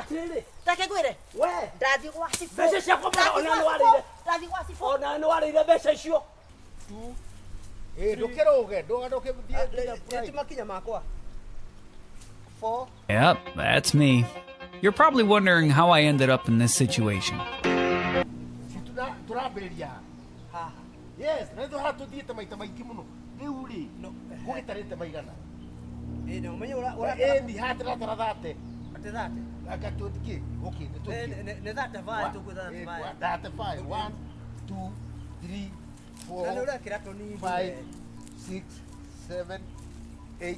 Atĩrĩrĩ. Reke ngwĩre. We. Ndathiĩ gwa cibũ. Mbeca ciakwa mwana, Ndathiĩ ona gwa nĩ warĩire. cibũ. Ndathiĩ gwa cibũ. Ona nĩ warĩire mbeca icio. Two. Ĩ, ndũkĩrũge, ndũgĩthiĩ nginya Ti prime. makinya makwa. Four. Yep, that's me. You're probably wondering how I ended up in this situation. Si tũrambĩrĩria haha. Haha. Yes, na nĩtũ haha tũthiĩte maita maingĩ mũno. Rĩu rĩ, gũgĩtarĩte maigana. Ĩ, na ũmenye ũra Ĩni, haha tũratara thate. Atĩ thate. Anga tũthiĩ, okay, nĩ tũthiĩ. Nĩ thate vaĩ tũkwĩ thate vaĩ. 35. 1, 2, 3, Na nĩ 4, ũrekĩra tũnini. 5, 6, 7, 8,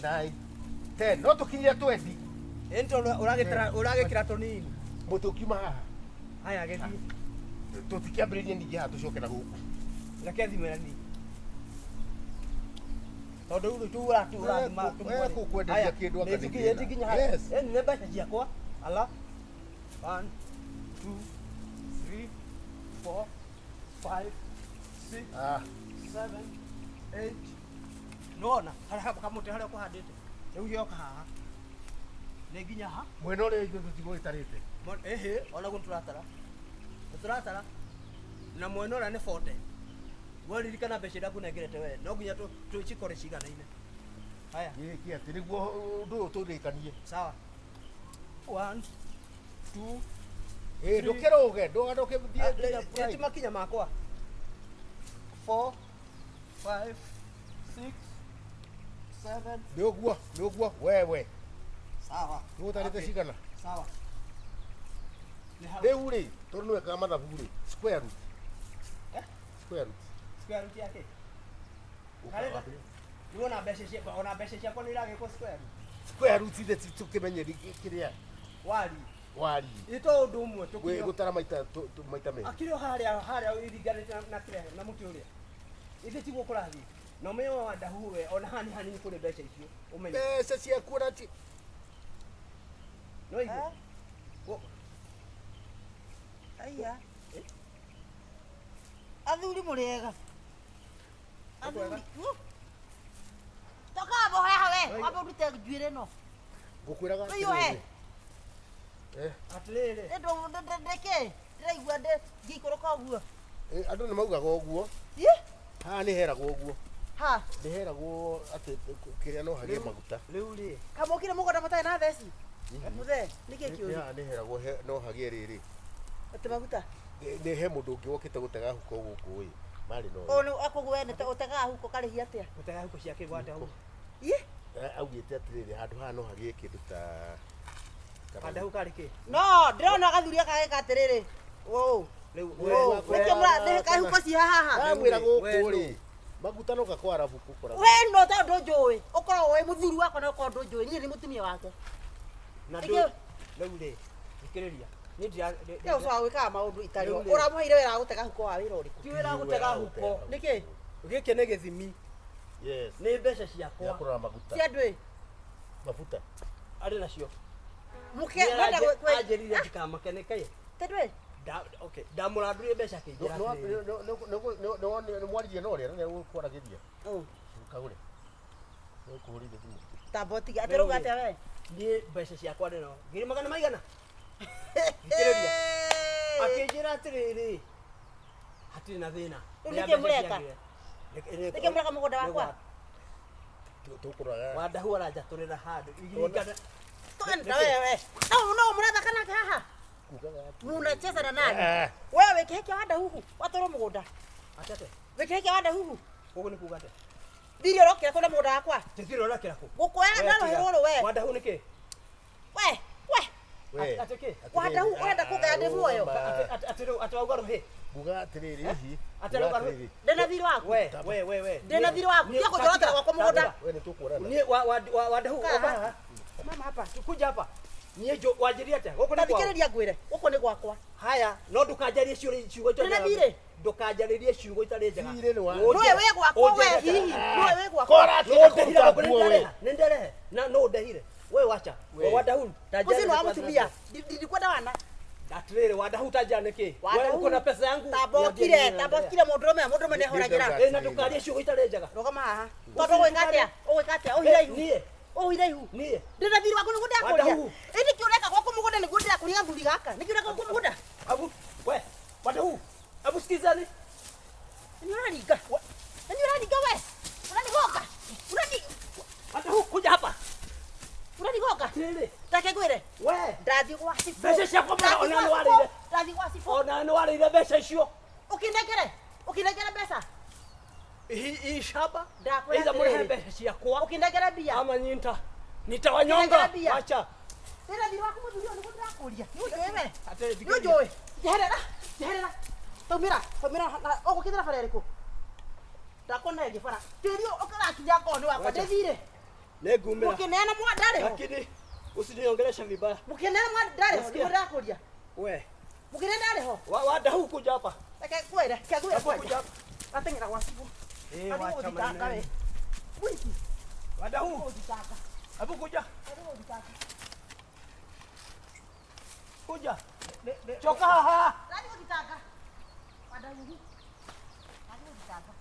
9, 10. No tũkinyie 20. Ĩ, nĩ tondũ ũragĩkĩra tũnini. Mũtĩ ũkiuma haha. Haya gĩthiĩ. Tũtikĩambĩrĩrie ningĩ haha tũcoke na gũkũ. Reke thime na niĩ. Tondũ rĩu tu ũrathima We kũkwenderia kĩndũ anga nĩ thĩna. nginya haha. Yes. Ĩ, nĩ mbeca ciakwa. Ala. 1, 2, 3, 4, 5, 6, Ah, 7, 8. Nĩwona harĩa kamũtĩ harĩa ũkũhandĩte. Rĩu yoka haha. Nĩ nginya ha. Mwena ũrĩa ithuĩ tũtigũgĩtarĩte. Ĩhĩ, onaguo nĩtũratara. Nĩtũratara. Na mwena ũrĩa nĩ 40. We ririkana mbeca iria ngũnengerete we. No nginya tũcikorwo ciganaine. Haya. Gĩkĩ atĩ nĩguo ũndũ ũyũ tũrĩkanie. Sawa. 1, 2, Ĩ, ndũkĩrũge, ndũgĩthiĩ nginya ti prime. makinya makwa. 4, 5, 6, 7. Nĩ ũguo, nĩ ũguo, wewe. Sawa. Nĩgũtarĩte Okay. cigana? Sawa. Nĩ hau. Rĩu rĩ, tondũ nĩwekaga mathabu rĩ, square root. Eh? Square root. Square root ya kĩ? Karĩra. Nĩwona mbeca ciakwa, ona mbeca ciakwa nĩ iragĩkwo square root. Square root ithe tũkĩmenye kĩrĩa Wari. wari. Ĩ to ũndũ ũmwe tũkinya. Gũtara maita maita merĩ. Akĩrĩ o harĩa harĩa iringanĩte na kĩrĩa na mũtĩ ũrĩa. Ithe tiguo kũrathiĩ. Na ũmenye wa ndahu we ona haha nĩ hanini kũrĩ mbeca icio. Ũmenye. Mbeca ciaku ona ti No igue. Eh? Aiya. Athuri mũrĩ ega. Athuri. Toka abo haha we, wambe ũrute njuĩrĩ ĩno. Ngũkwĩraga Ũiyũhe. atĩrĩrĩ. Eh, Atĩrĩrĩ. Nĩ ndĩkĩ? Ndĩraigua ngĩikũrũka ũguo. eh, andũ nĩ maugaga ũguo. Ĩ? Haha nĩ heragwo ũguo. Ha. Nĩ heragwo atĩ kĩrĩa no hagĩe maguta. Rĩu rĩ. Kamũkire mũgũnda mũtarĩ na theci? Mũthee, nĩkĩ Nĩ kĩũru? haha nĩ heragwo no hagĩe rĩrĩ. Atĩ maguta. Nĩ he mũndũ ũngĩ wokĩte gũtega huko gũkũ ĩ. Marĩ no. Ũũ nĩ akũguo we nĩ ũtegaga huko karĩhia atĩa? Gũtega huko ciake gwa ndahu. Ĩ? Augĩte atĩrĩrĩ handũ haha no hagĩe kĩndũ ta Kandahu karĩ kĩ? No, ndĩrona gathuri gaka geka atĩrĩrĩ. Ũũ. Rĩu Ũũ. Nĩkĩo mũra nĩ kahuko ci haha. Ndamwĩra We gũkũ nũ? rĩ. Maguta no gakwara buku kora. We no tondũ njũĩ. Ũkoragwo wĩ mũthuri wakwa na ũkorwo ndũnjũĩ. Niĩ nĩ mũtumia wake. Na Nĩkĩo- rĩu rĩ. Thikĩrĩria. Niĩ ndira Rĩu ũcokaga gwĩkaga maũndũ itarĩ. Rĩu rĩ. Ũramũheire wĩra wa gũtega huko wa wĩra ũrĩkũ? Ti wĩra wa gũtega huko. Nĩkĩ? Gĩkĩ nĩ gĩthimi. Yes. Nĩ mbeca Ya ciakwa. kũrora maguta. Cia andũ ĩ. Mafuta. Arĩ nacio. Mũke mwenda gwĩ Anjĩrire ndikamake nĩ kaĩ. Tondũ ĩ. Okay, ndamũrandũrire mbeca akĩnjĩra atĩrĩrĩ. Nĩ mwaririe na ũrĩa na nĩ gũkwaragĩria. Ũũ. Kagũre. Nĩ kũhũrire thimũ. Tamba ũtige. Atĩ rauga atĩa we? Niĩ mbeca ciakwa ndĩno. Ngiri magana maigana? Thikĩrĩria. Akĩnjĩra atĩrĩrĩ. Hatirĩ na thĩna. Rĩu nĩkĩ mũreka? Nĩkĩ mũreka mũgũnda wakwa? Tũkũroraga. Wandahu aranjatũrĩra handũ. Iringana. Twenda wewe. No no mũrathaka nake haha. Kugaga atĩ. Munacheza na nani? Eh. Wewe wĩ kĩhĩkia wa ndahuhu watwarwo mũgũnda. Atete. Wĩ kĩhĩkia wa ndahuhu. Ũguo nĩ kuga atĩa? Thiri ũrokĩra kwenda mũgũnda wakwa. Tithiri ũrekĩra kũ? Gũkũoya na rũhĩ rũrũ we. Wandahu nĩ kĩ? We, we. We. Atĩ kĩ? Wandahu ũrenda kũngaya ndĩ muoyo. Atĩ rĩu atĩ wauga rũhĩ. Nguga atĩrĩrĩ hihi. Atĩ Nguga rauga atĩrĩrĩ. Ndĩna thiri waku. We, we, we, we. Ndĩna thiri waku. Tiga kũnjorotera gwakwa mũgũnda. We nĩ tũkuonana. Niĩ wa wandahu Kaa ũka haha. haha. Mama hapa. Kuja hapa. Niĩ wanjĩria atĩa? Gũkũ Ta nĩ kwao. thikĩrĩria ngwĩre. Gũkũ nĩ gwakwa. Haya, no ndũkanjarie ciũria ciugo itarĩ Ndĩna njega. thirĩ. Ndũkanjarĩrie ciugo itarĩ njega. Thirĩ nĩ wa- Nĩwe wĩ gwakwa we hihi. Nĩwe wĩ gwakwa. Kora Nũ atĩ ndehire kũruta gũkũ nĩ nguo we. ndareha. Nĩ ndarehe. Na nũ ndehire. We wacha. We. Wandahu. Ũcio nĩ wa mũtumia. Ndikwenda wana. Atĩrĩrĩ, wandahu tanjĩra nĩkĩ? Wewe uko na pesa yangu. Tambokire, Niambie nini tambokire mũndũrũme, mũndũrũme nĩ ahoragĩra. Nĩ Eh, na ndũkarie ciugo itarĩ njega. Rũgama haha. Tondũ ũgwĩka atĩa? Ũgwĩka atĩa? Ũhire ihu. Niĩ. Ũhire ihu. Niĩ. Ndĩna thiri waku nĩguo ndakũria. Wandahu. Ĩndĩ kĩ ũreka gwaku mũgũnda Ndĩrakũria gathuri gaka. Nĩkĩ ũreka kũmũgũnda? Abu, we, watu Abu sikizani. Nĩ ũraringa. Nĩ ũraringa we. Ũranigoka. Urani. Watu kuja hapa. Ũranigoka. Tili. Take ngwĩre. We. Ndathiĩ gwa cibũ. Mbeca ciakwa mara ona nĩ warĩire. Ndathiĩ gwa cibũ. Ona nĩ warĩire mbeca icio. Ũkĩnengere. Ũkĩnengere mbeca. Hii shamba. Ndakwĩra Iza mũrehe atĩrĩrĩ. mbeca ciakwa. Ũkĩnengere mbia. Ama nyinta. Nitawanyonga. Wacha. Ndĩna thirĩ waku mũthuri ũyũ nĩguo ndĩrakũria. Nĩ ũnjũĩ we. Atĩrĩ, Nĩ ũnjũĩ. Njeherera. Njeherera. Taumĩra. Taumĩra na ũgũkĩthĩra bara ĩrĩkũ? Ndakuona ĩngĩ bara. Tĩri ũyũ ũkĩrakinya ngoo nĩ wakwa. Wacha. Ndĩthire. Nĩngumĩra. Mũkĩneana mwandarĩ ho. Lakini usiniongeleshe vibaya. Mũkĩneana mwandarĩ ho. Nasikia. Nĩguo ndĩrakũria. We. Mũkĩneana ndarĩ ho. Wadahu kuja hapa. Reke ngwĩre. Reke ngwĩre Hapo kuja kwanja. hapa. Ateng'era gwa cibũ. Eh, Athiĩ wacha gũthitanga maneno. we. Wiki. Wadahu. Gũthitanga. Hebu kuja. Athiĩ gũthitanga. Kuja. Choka haha. Ndathiĩ gũthitanga. Wadahu. Ndathiĩ gũthitanga.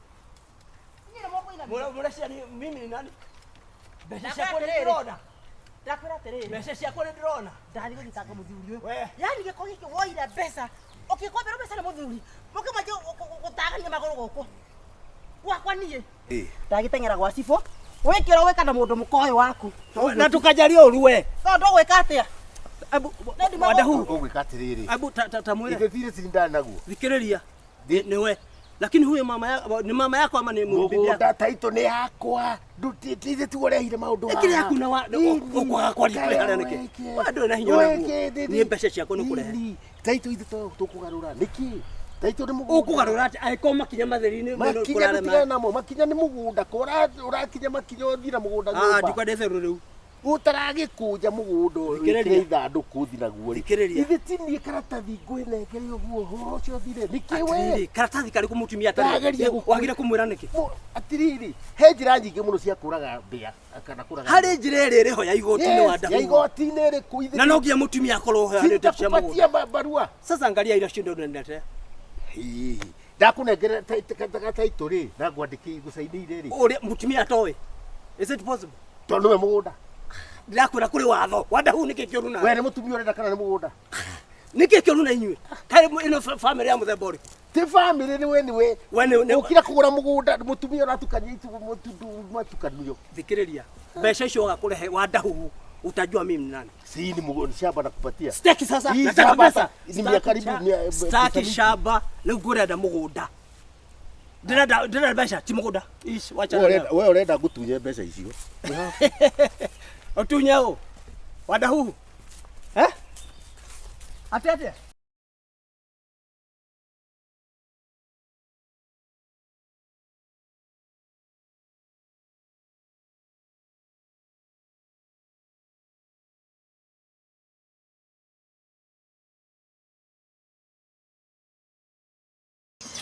Inyuĩ nĩ mũkũinamia. Mura mureciria ni mimi ni nani? Mbeca Ndakwĩra ciakwa nĩ atĩrĩrĩ. ndĩrona. Ndakwĩra atĩrĩrĩ. Mbeca ciakwa nĩ ndĩrona. Ndathiĩ gũthitanga mũthuri ũyũ. We. Yaani gĩko gĩkĩ woire mbeca ũkĩkombera mbeca nĩ mũthuri mũkĩmanjia gũtagania magũrũ gũkũ gwakwa niĩ ndagĩteng'era gwa cibũ wĩkĩra wĩka na mũndũ mũka ũyũ waku Na tukajaria ũru we. tondũ ndũgwĩka atĩa Abu Nĩ wadahu. Ũgwĩka atĩrĩrĩ. Abu ta mwĩre. Ithe thirĩ cirindana naguo. Thikĩrĩria. Ni we. Lakini huyo mama yako ni mama yako ama ni bibi yako? Mũgũnda taitũ nĩ yakwa. Ithe tiguo ũrehire maũndũ Ĩkĩrĩ yaku na wa ũkwaga kwaria kũrĩ harĩa nĩkĩ? Wa ndũrĩ na hinya ona guo. Niĩ mbeca ciakwa nĩ kũrehe. Taitũ ithe tũkũgarũra nĩkĩ? Taitũ nĩ mũgũnda. Ũkũgarũra atĩa angĩkorwo makinya matheri-inĩ Makinya ndũtigane namo. Makinya nĩ mũgũnda. Ko ũrakinya makinya ũthiĩ na mũgũnda Ah, nyũmba. ndikwenda itherũ rĩu. Ũtaragĩkũnja mũgũnda Thikĩrĩria. wĩkĩre ithandũkũ ũthiĩ naguo rĩ. Thikĩrĩria. Ithe ti niĩ karatathi ngwĩnengere ũguo ũhoro ũcio ũthire. Nĩkĩ we? Atĩrĩrĩ, karatathi karĩkũ mũtumia Ndageria atarĩ? gũkũ- Wagire kũmwĩra nĩkĩ? Atĩrĩrĩ, he njĩra nyingĩ mũno cia kũraga mbĩa kana kũraga Harĩ njĩra ĩrĩa ĩrĩ ho ya igoti-inĩ wa Yes, ya Ndahu. igoti-inĩ ĩrĩkũ ithe Na no nginya mũtumia akorwo ũheanĩte cia mũgũnda. Sitakupatia barua. Sasa angalia ira cindo ndendete. Hihi. Ndakũnengera taitũ rĩ na ngwandĩkĩ ngũcainĩire rĩ. Ũrĩa mũtumia atoĩ. Is it possible? Tondũ nĩwe mũgũnda. Ndĩrakwĩra kũrĩ watho. Wa Ndahu nĩkĩ kĩũru nawe? We nĩ mũtumia ũrenda kana nĩ mũgũnda? Nĩkĩ kĩũru na inyuĩ? Kaĩ ĩno famĩlĩ ya mũthemba ũrĩkũ? Ti famĩlĩ nĩ we nĩ we. We nĩ Ũkira kũgũra mũgũnda mũtumia ũratukania itu matukanio. Thikĩrĩria. Mbeca icio waga kũrehe wa Ndahu utajua mimi ni nani. Si ni mũgũnda shamba nakupatia. Sitaki sasa. Hii Nataka shamba pesa. ni mia karibu mia Sitaki shamba. Rĩu ngũrenda mũgũnda. Ndĩrenda mbeca ti mũgũnda. Ish, wacha. We ũrenda ngũtunye mbeca icio. Ũtunye ũ? Wadahu. Eh? Atĩ atĩa?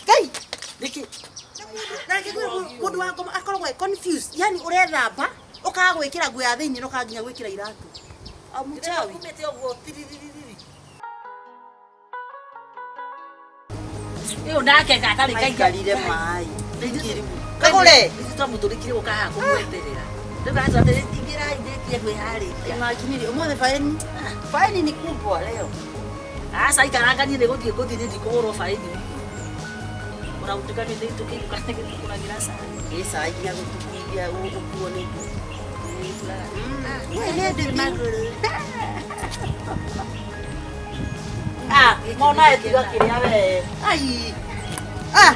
Ngai nĩkĩ na reke ngwĩre mũndũ wa ngoma akoragwo e confused yani ũrethamba ũkaga gwĩkĩra nguo ya thĩinĩ na ũkaga nginya gwĩkĩra iratũ mũchawi Umĩte ũguo tiririri. Ĩyo nake gatarĩ aikarire maĩ kagũre Ithuĩ twamũtũrĩkire gũka haha kũmweterera. Rĩu atwatĩrĩ ingĩrai ndĩkie kwĩharĩria. Imagine ũmũthĩ faini faini ni kubwa leo. Aca ikaranga niĩ nĩgũthiĩ ngũthiĩ niĩ ndikũgũrwo baĩni. Ona gũtuĩka nĩ tũkĩinũka nĩgĩtũgũragĩra cai. Ĩ cai nginya gũtukuithia gũkuo nĩ Nĩgĩtũraga. We nĩ ndĩ Ah, mona etiga kĩrĩa we. Ai. Ah,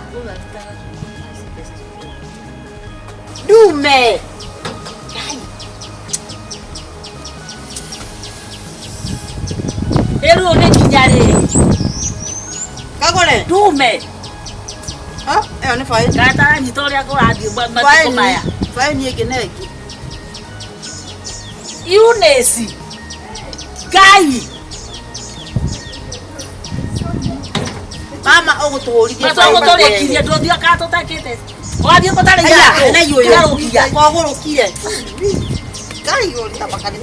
ndume. Ngai. Ĩrĩu nĩ nginya rĩ? Kagũre. Ndume. Ah, ĩyo nĩ faini. Gataranyita ũrĩa kũrathiĩ matukũ maya. Faini ĩngĩ na ĩngĩ. Eunice. Ngai. Mama ũgũtũhũrithia Matũgũtũrĩkirie ndũthiĩ kana tũtakĩte. Wathiĩ gũtarĩ Aya, na iũyũ. Tũrarũkia. Kogũrũkire. Ngai ũrĩ makani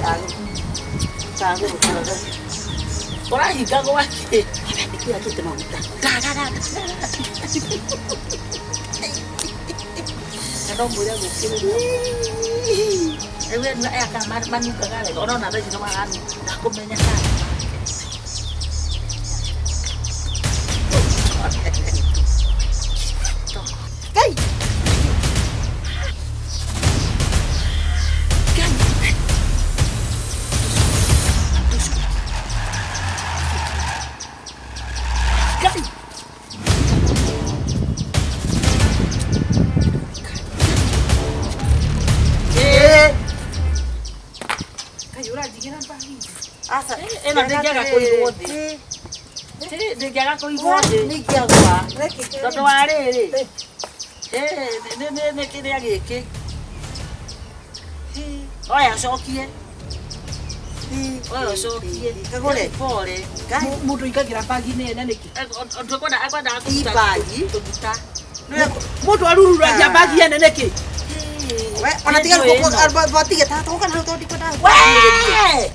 tagũrũkire. Ũrahinga gwake. Nĩkĩ akĩte maguta. Ndagaga. Na no mwĩre gũkĩrĩria. Rĩu aya kana manungaga wega. Ona ona thaa ici no maranunga. Ndakũmenya kana. Ngai. Ngai. Ngai ũranjigĩra mbagi. Aca. Ĩno ndĩngĩaga kũigwo thĩ. Ndĩngĩaga kũigwo thĩ. Nĩingĩagwa. Tondũ wa rĩrĩ. Nĩ kĩrĩa gĩkĩ. Oya ũcokie. Oya ũcokie. Kagũre. Pole. Mũndũ aikagira bagi-inĩ ene nĩkĩ? Ũndũ ekwendaga Ti bagi. kũruta. Mũndũ arururagia bagi ene nĩkĩ? We, ona tiga batige ta toka na to ndikwenda. Wee!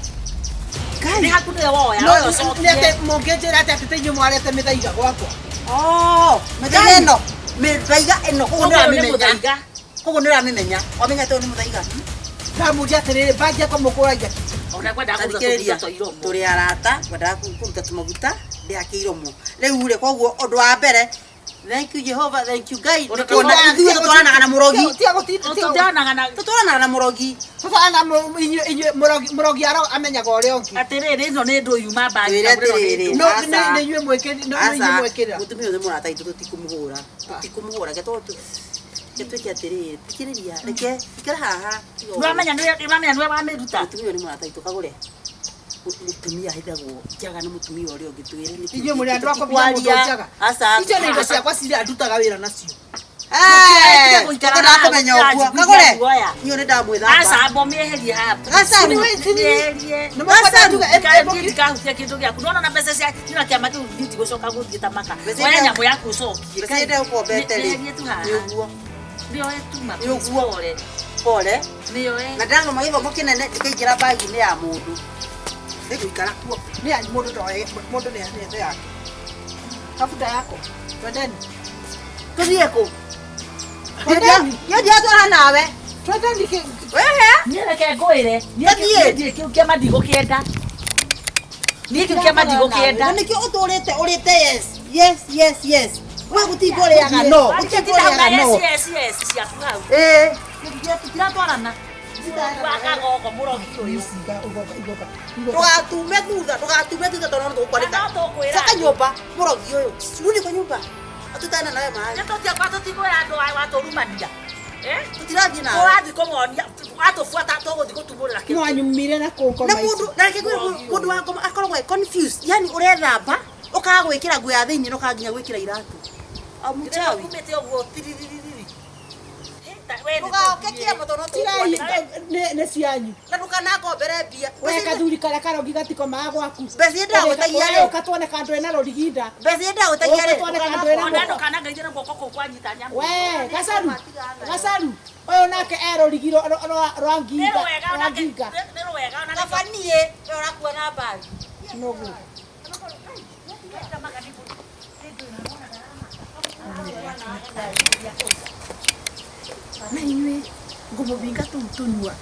Ngai. Nĩ haku nĩwe woya. No, Oya nĩ ũcokie. atĩ mũngĩnjĩra atĩ atĩ inyuĩ mwarete mĩthaiga gwakwa. Oh, mĩthaiga ĩno. Mĩthaiga ĩno koguo Ũguo nĩ nĩũramĩmenya. mũthaiga. Koguo nĩũramĩmenya. Wamenya atĩ ũyũ nĩ mũthaiga. Ndamũria atĩrĩrĩ, bagi yakwa mũkũragia Ona ekwendaga kũruta Thikĩrĩria, tũmaguta twa iromo. tũrĩ arata ngwendaga kũruta tũmaguta ndĩhake iromo rĩu rĩ koguo ũndũ wa mbere thank you Jehovah, thank you Ngai Ũndũ kuona ithuĩ tũtwaranaga na mũrogi. Tiga gũtinda Tũtwaranaga na Tũtwaranaga na mũrogi. tũtwaranaga inyuĩ mũrogi mũrogi aro amenyaga ũrĩa ũngĩ. Atĩrĩrĩ ĩno nĩ ndũ yuma mbagi. Twĩre atĩrĩrĩ. No Aca. nĩ inyuĩ mwĩkĩri no nĩ inyuĩ Aca, mwĩkĩrĩra. mũtumia ũyũ nĩ mũrata witũ tũtikũmũhũra. Tũtikũmũhũra reke reke twĩke atĩrĩrĩ thikĩrĩria reke ikara haha. Nĩwamenya nĩwe wamĩruta. Mũtumia ũyũ nĩ mũrata witũ kagũre. Mũtumia ahithagwo njaga nĩ mũtumia ũrĩa ũngĩ twĩre nĩkĩ Inyuĩ mũrĩ andũ a kũbia mũndũ njaga. Aca. Icio nĩ indo ciakwa ciria ndutaga wĩra nacio. Eh, gũikara tũkwendaga haha, kũmenya ũguo. gũtiranjiguithia Kagũre. guoya. Niĩ nĩ ndamwĩthamba. Aca amba ũmĩeherie haha. Aca. Mĩeherie. Nĩ mũkwenda njuge Ndikahutia kĩndũ gĩaku. Nĩwona na mbeca cia nĩwona kĩama kĩu niĩ ndigũcoka gũthiĩ ta maka. Mbeca Oya iria- nyamũ yaku ũcokie. Mbeca iria ũkombete rĩ, Mĩeherie tu haha. nĩ ũguo. Nĩoe tu ma. Nĩ ũguo. Pole. Pole. Nĩoe. Na ndĩrathoma gĩthomo kĩnene ndĩkaingĩra bagi-inĩ ya mũndũ. Nĩngũikara kuo. Nĩ yanyu mũndũ ndoe mũndũ nĩ anete yake. Kabuta yako. Twendeni. Tũthiĩ kũ? Twendeni. Niĩ ndiratwara nawe. Twendeni kĩ Wehe. Niĩ reke ngwĩre. Tũthiĩ. Niĩ kĩu kĩama ndigũkĩenda. Niĩ kĩu kĩama ndigũkĩenda. Na nĩkĩo ũtũrĩte ũrĩte yes. Yes, yes, yes. We gũtinda ũrĩaga no. Gũtinda ũrĩaga no. Yes, yes, yes, ciaku hau. Ĩĩ. Tũtiratwarana. Wakagogo mũrogi ũyũ. igoka igoka. Ndũgatume thutha, ndũgatume thutha tondũ no tũgũkwanĩka. Na no tũkwĩra. Coka nyũmba, mũrogi ũyũ. Rudi kwa nyumba. Atutane nawe mahali. Nĩ tũtikwĩra andũ aya watũrumania. Eh? Tũtirathiĩ nawe. Tũrathiĩ kũmonia watũbuata tũgũthiĩ gũtumũrĩra kĩndũ. Mwanyumire na kũngoma Na mũndũ, na reke ngwĩre mũndũ wa ngoma akoragwo e confused. Yani ũrethamba, ũkaga gwĩkĩra nguo ya thĩinĩ na ũkaga nginya gwĩkĩra iratũ. Amuchawi. Umĩte ũguo tiriririri. Ndũgoke kĩama tondũ no tũgũkwanĩka. Nĩ cianyu. Na ndũkanakombere mbia. We kathuri karĩa karogi gatikomaga gwaku. Mbeca iria ndĩragũtagia rĩ. Ũka tuone kandũ ena rũriginda. Mbeca iria ndĩragũtagia rĩ. Ũka tuone kandũ ena Ona ndũkanangeithie na guoko kũu kwanyita nyamũ. We gacaru gacaru ũyũ nake e rũrigi rwa Nĩ nginga rwega rwa onake nginga. nĩ rwega onake. Kaba niĩ, we ũrakua na mbagi. Nũgũ. Na inyuĩ ngũmũbinga tũu tũnua.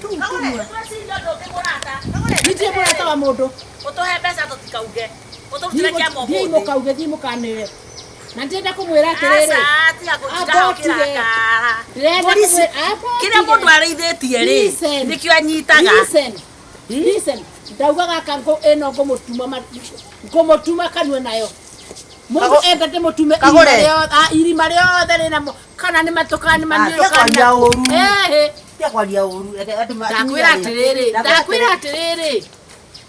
Tũu tũnua. Tweciria ũndũ ũngĩ mũrata. Niĩ ndirĩ mũrata wa mũndũ. Ũtũhe mbeca tũtikauge. Ũtũrutĩre kĩama Thiĩi ũmũthĩ. mũkauge, thiĩi mũkanĩre. Na ndĩrenda kũmwĩra atĩrĩrĩ. Aca, tiga gũtinda Amba ũtige. ũkĩrakara. Ndĩrenda Borithi, kũmwĩra amba kĩrĩa ũtige. mũndũ arĩithĩtie rĩ Listen. nĩkĩo anyitaga. Listen. Listen. Ndauga gaka ĩno ngũmũtuma ngũmũtuma kanua nayo. Mũndũ enda ndĩmũtume Kagũre. irima rĩothe rĩna kana nĩ matũ kana nĩ maniũrũ Tiga kwaria kana ũru. Ĩhĩ. Tiga kwaria ũru. Reke andũ Ndakwĩra atĩrĩrĩ, ndakwĩra atĩrĩrĩ.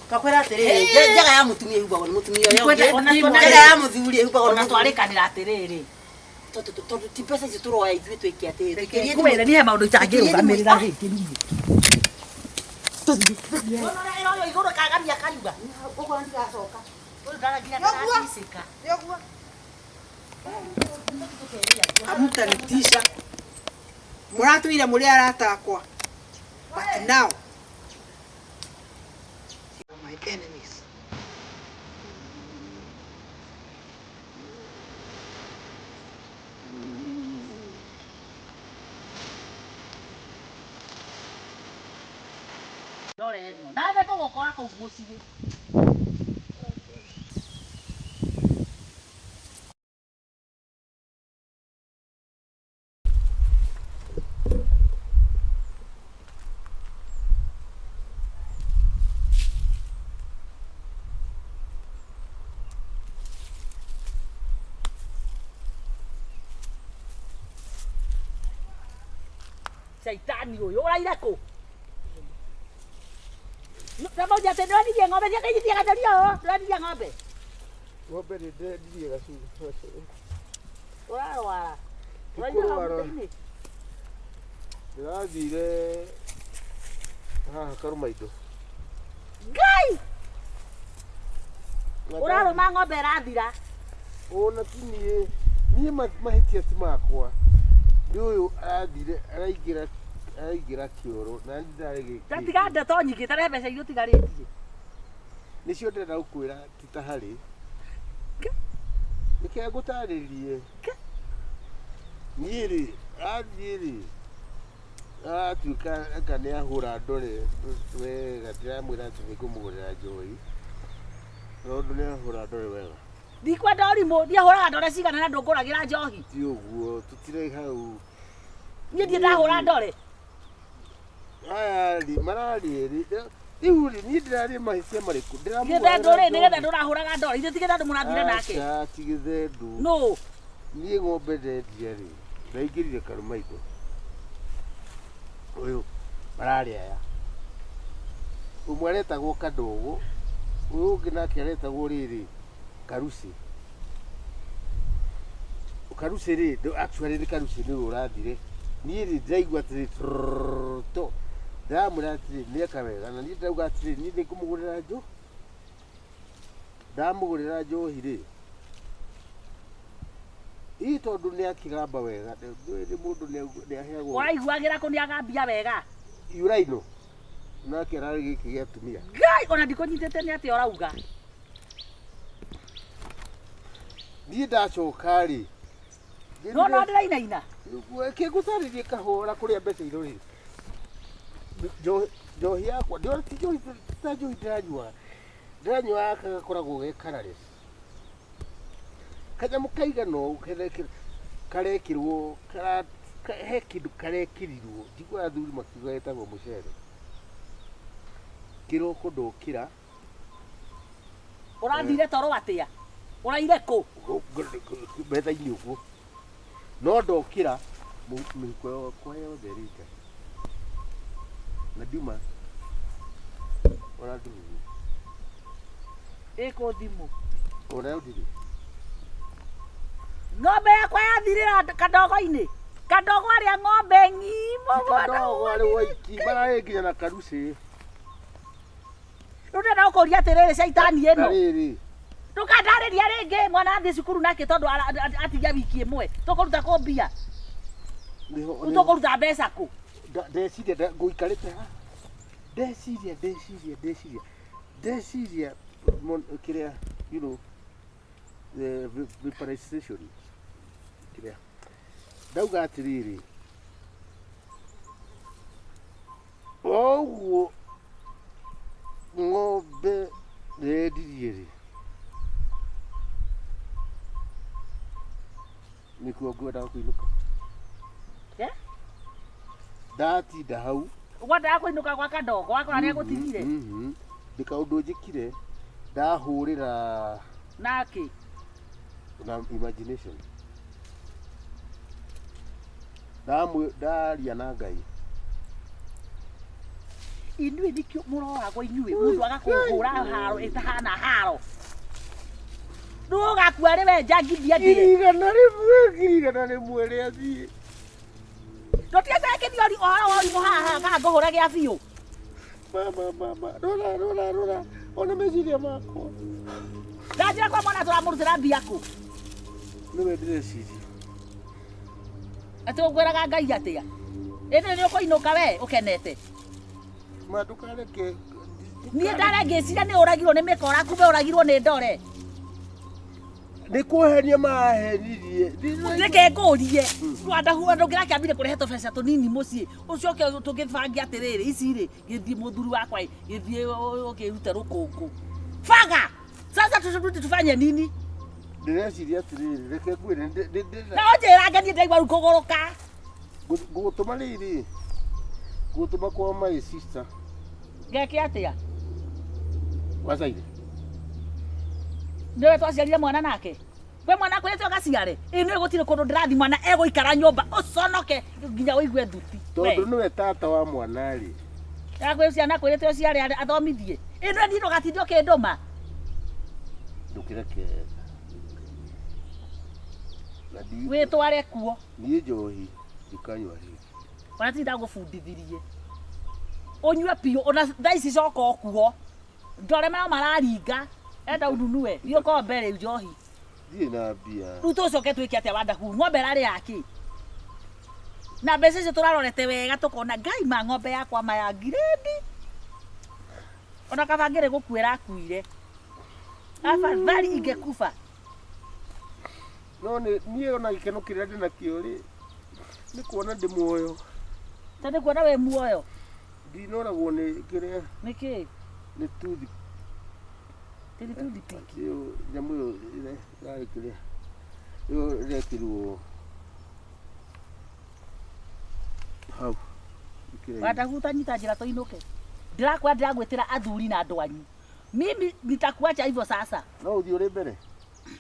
Ndakwĩra atĩrĩrĩ, njaga ya mũtumia ĩhumbagwo nĩ mũtumia ũrĩa ũngĩ. Ona Njaga ya mũthuri ĩhumbagwo nĩ Ona mũthuri. twarĩkanĩra atĩrĩrĩ. Tondũ ti mbeca icio tũroya ithuĩ twĩke atĩrĩrĩ. Tũikĩrie Ngwĩre niĩ he maũndũ itangĩrũgamĩrĩra rĩngĩ niĩ. Ona ũrĩa ĩroywo igũrũ kagamia kanua. Ũguo ndigacoka. Ũyũ ndaraginya Nĩũguo. ndaraticĩka. Nĩũguo. Hamtanitisha. Mũratũire mũrĩ arata akwa. But now my enemies. Ndore ĩno. Nawe tũgũkora kũu mũciĩ. Caitani ũyũ ũraire kũ? Ndamauja atĩ ndwendirie ng'ombe ciake gatheria ũũ, ndwendirie ng'ombe. Ng'ombe nĩ ndendirie gacuru. Ũrarwara. Ũraire hau Kũrwara. mũtĩ-inĩ. Ndĩrathire haha Karũmaindo. Ngai! Ũrarũma ng'ombe ĩrathira. Ona ti niĩ, niĩ mahĩtia ti makwa. Nĩ ũyũ arathire araingĩra araingĩra kĩoro na niĩ ndarĩ gĩkĩ. Tatiga ndeto nyingĩ tarehe mbeca iria ũtigarĩtie. Nĩcio ndĩrenda gũkwĩra ti ta harĩ. Reke ngũtarĩrie. Niĩ rĩ, athiĩ rĩ, atuĩka anga nĩ ahũra ndore wega, ndĩramwĩra atĩ nĩ ngũmũgũrĩra njohi, tondũ nĩ ahũra ndore wega. Ndikwenda ũrimũ, niĩ hũraga ndore cigana na ndũngũragĩra njohi. Ti ũguo, tũtirĩ hau. Niĩ ndirĩ ndahũra ndore. Aya rĩ, mararĩ erĩ. Rĩu rĩ, niĩ ndĩrarĩ mahĩtia marĩkũ? Gĩthendũ rĩ, nĩ gĩthendũ ũrahũraga ndore. Ithuĩ ti gĩthendũ mũrathire nake. Aca, ti gĩthendũ. Nũ? Niĩ ng'ombe ndendia rĩ, ndaingĩrire Karũmaindo. Ũyũ mararĩ aya. Ũmwe aretagwo Kadogo, ũyũ ũngĩ nake aretagwo rĩrĩ Karuci. Karuci rĩ, actually nĩ Karuci nĩwe ũrathire. Niĩ rĩ, ndĩraigua atĩrĩ trrrr, to. Ndĩramwĩra atĩrĩ nĩeka wega, na niĩ ndĩrauga atĩrĩ niĩ nĩngũmũgũrĩra njohi. Ndamũgũrĩra njohi rĩ, ii tondũ nĩ akĩgamba wega, nĩ mũndũ nĩ aheagwo Ũraiguagĩra kũ nĩ agambia wega. Uraino nake ararĩ gĩkĩ gĩa atumia. Ngai, ona ndikũnyitĩte nĩ atĩa ũrauga. Niĩ ndacoka rĩ, No no ndĩrainaina. Kĩngũtarĩrie kahora kũrĩa mbeca irorĩ. Njohi yakwa, ndĩrona ti njohi ta njohi ndĩranyua. Ndĩranyua gaka gakoragwo ge colourless. Kanyamũ kaigana ũũ karekĩrwo, he kĩndũ karekĩrirwo. Njiguaga athuri makiuga getagwo mũcere. Kĩroko ndokĩra. Ũrathire toro atĩa? Ũraire kũ? Metha-inĩ ũguo. No ndokĩra mĩhuko yakwa yothe ĩrĩ nja. Na ndiuma ona ndururu. Ĩkũ thimũ. Ona yo ndirĩ. Ng'ombe yakwa yathirĩra kadogo-inĩ. Kadogo arĩa ng'ombe ng'ima. Kadogo arĩ waiki, mararĩ nginya na Karuci. Rĩu ndĩrenda gũkũria atĩrĩrĩ caitani ĩno. Na rĩrĩ. Ndũkandarĩria rĩngĩ mwana athiĩ cukuru nake tondũ atigia wiki ĩmwe. Tũkũruta kũ mbia? Rĩu Tũkũruta mbeca kũ? Ndeciria ngũikarĩte haha. Ndeciria, ndeciria, ndeciria. Ndeciria kĩrĩa, you know, the vaporization. Kĩrĩa. Ndauga atĩrĩrĩ, o ũguo ng'ombe ndendirie rĩ, nĩkuo ngwendaga kũinũka. Ndatinda hau. Wendaga kũinũka gwa kadogo, wakora nĩ agũtigire. Ndĩ kaũndũ njĩkire, ndahũrĩra Nake. Na imagination. Ndaria na Ngai. Inyuĩ nĩkĩo mũroragwo inyuĩ, mũndũ agakũhũra haro ĩtahana haro. Rĩu ũgakua rĩ we njangithia ndĩe. 100,000, 100,000 rĩathiĩ. Tũtiĩte kĩthiori ũhoro wa ũrimũ haha kana ngũhũre gĩa biũ. Mama, mama, rora, rora, rora, ona meciria makwa. Ndanjĩra kwa mwana tũramũrutĩra mbia kũ? Nĩwe ndĩreciria. Atĩ ũngwĩraga Ngai atĩa? Ĩndĩ nĩ ũkũinũka we ũkenete. Ma ndũkareke. Niĩ ndare ngĩciria nĩ ũragirwo nĩ mĩkora kumbe ũragirwo nĩ ndore. Nĩ kũhenia mahenirie. Reke ngũrie. Rwanda ndũngĩrakĩambire kũrehe tũbeca tũnini mũciĩ. Ũcoke tũgĩbange atĩrĩrĩ, ici rĩ, gĩthiĩ mũthuri wakwa ĩ, gĩthiĩ ũkĩrute rũkũngũ. Baga! Sasa tufanye nini? Ndĩreciria atĩrĩrĩ, reke ngwĩre, Na ũnjĩrange niĩ ndaigua rĩu kũgũrũka. Ngũgũtũma rĩrĩ, ngũgũtũma kwa my sister. Ngeke atĩa? Wacaire. Nĩwe twaciarire mwana nake? We mwana akwĩrĩte ũgaciare ĩ nĩ gũtirĩ kũndũ ndĩrathi mwana egũikara nyũmba ũconoke nginya ũigue thuti. Tondũ nĩwe tata wa mwana rĩ. Akwĩ ciana akwĩrĩte ũciare athomithie ĩ nĩ niĩ ndũgatinde ũkĩndũma. Ndũkĩreke. Na ndi Wĩtware kuo. Niĩ njohi ndikanyua rĩngĩ. Ona ti ndagũbundithirie ũnyue biũ ona thaa ici coka o kuo ndore maya mararinga enda ununue thiĩ ũkombe rĩu njohi. Ndirĩ na mbia. Rĩu tũcoke twĩke atĩa Wandahu ng'ombe ĩrarĩ yakĩ na mbeca icio tũrarorete wega tũkona ngai ma ng'ombe yakwa maya ngirĩndi ona kaba ngĩrĩ gũkua ĩrakuire afadhali ingekufa. No nĩ niĩ ona gĩkeno kĩrĩa ndĩ nakĩo rĩ nĩ kuona ndĩ muoyo. Ta nĩ kuona wĩ muoyo. Ndinoragwo nĩ kĩrĩa. Nĩ kĩ? Nĩ tuthi. Tĩri tuthi piki. Ĩyo nyamũ ĩyo ĩrarĩ kĩrĩa. Ĩyo ĩrekĩrwo hau. Wandahu tanyita njĩra tũinũke. Ndĩrakwĩra ndĩragwĩtĩra athuri na andũ anyu. Mimi nitakuacha hivyo sasa. No ũthiĩ ũrĩ mbere?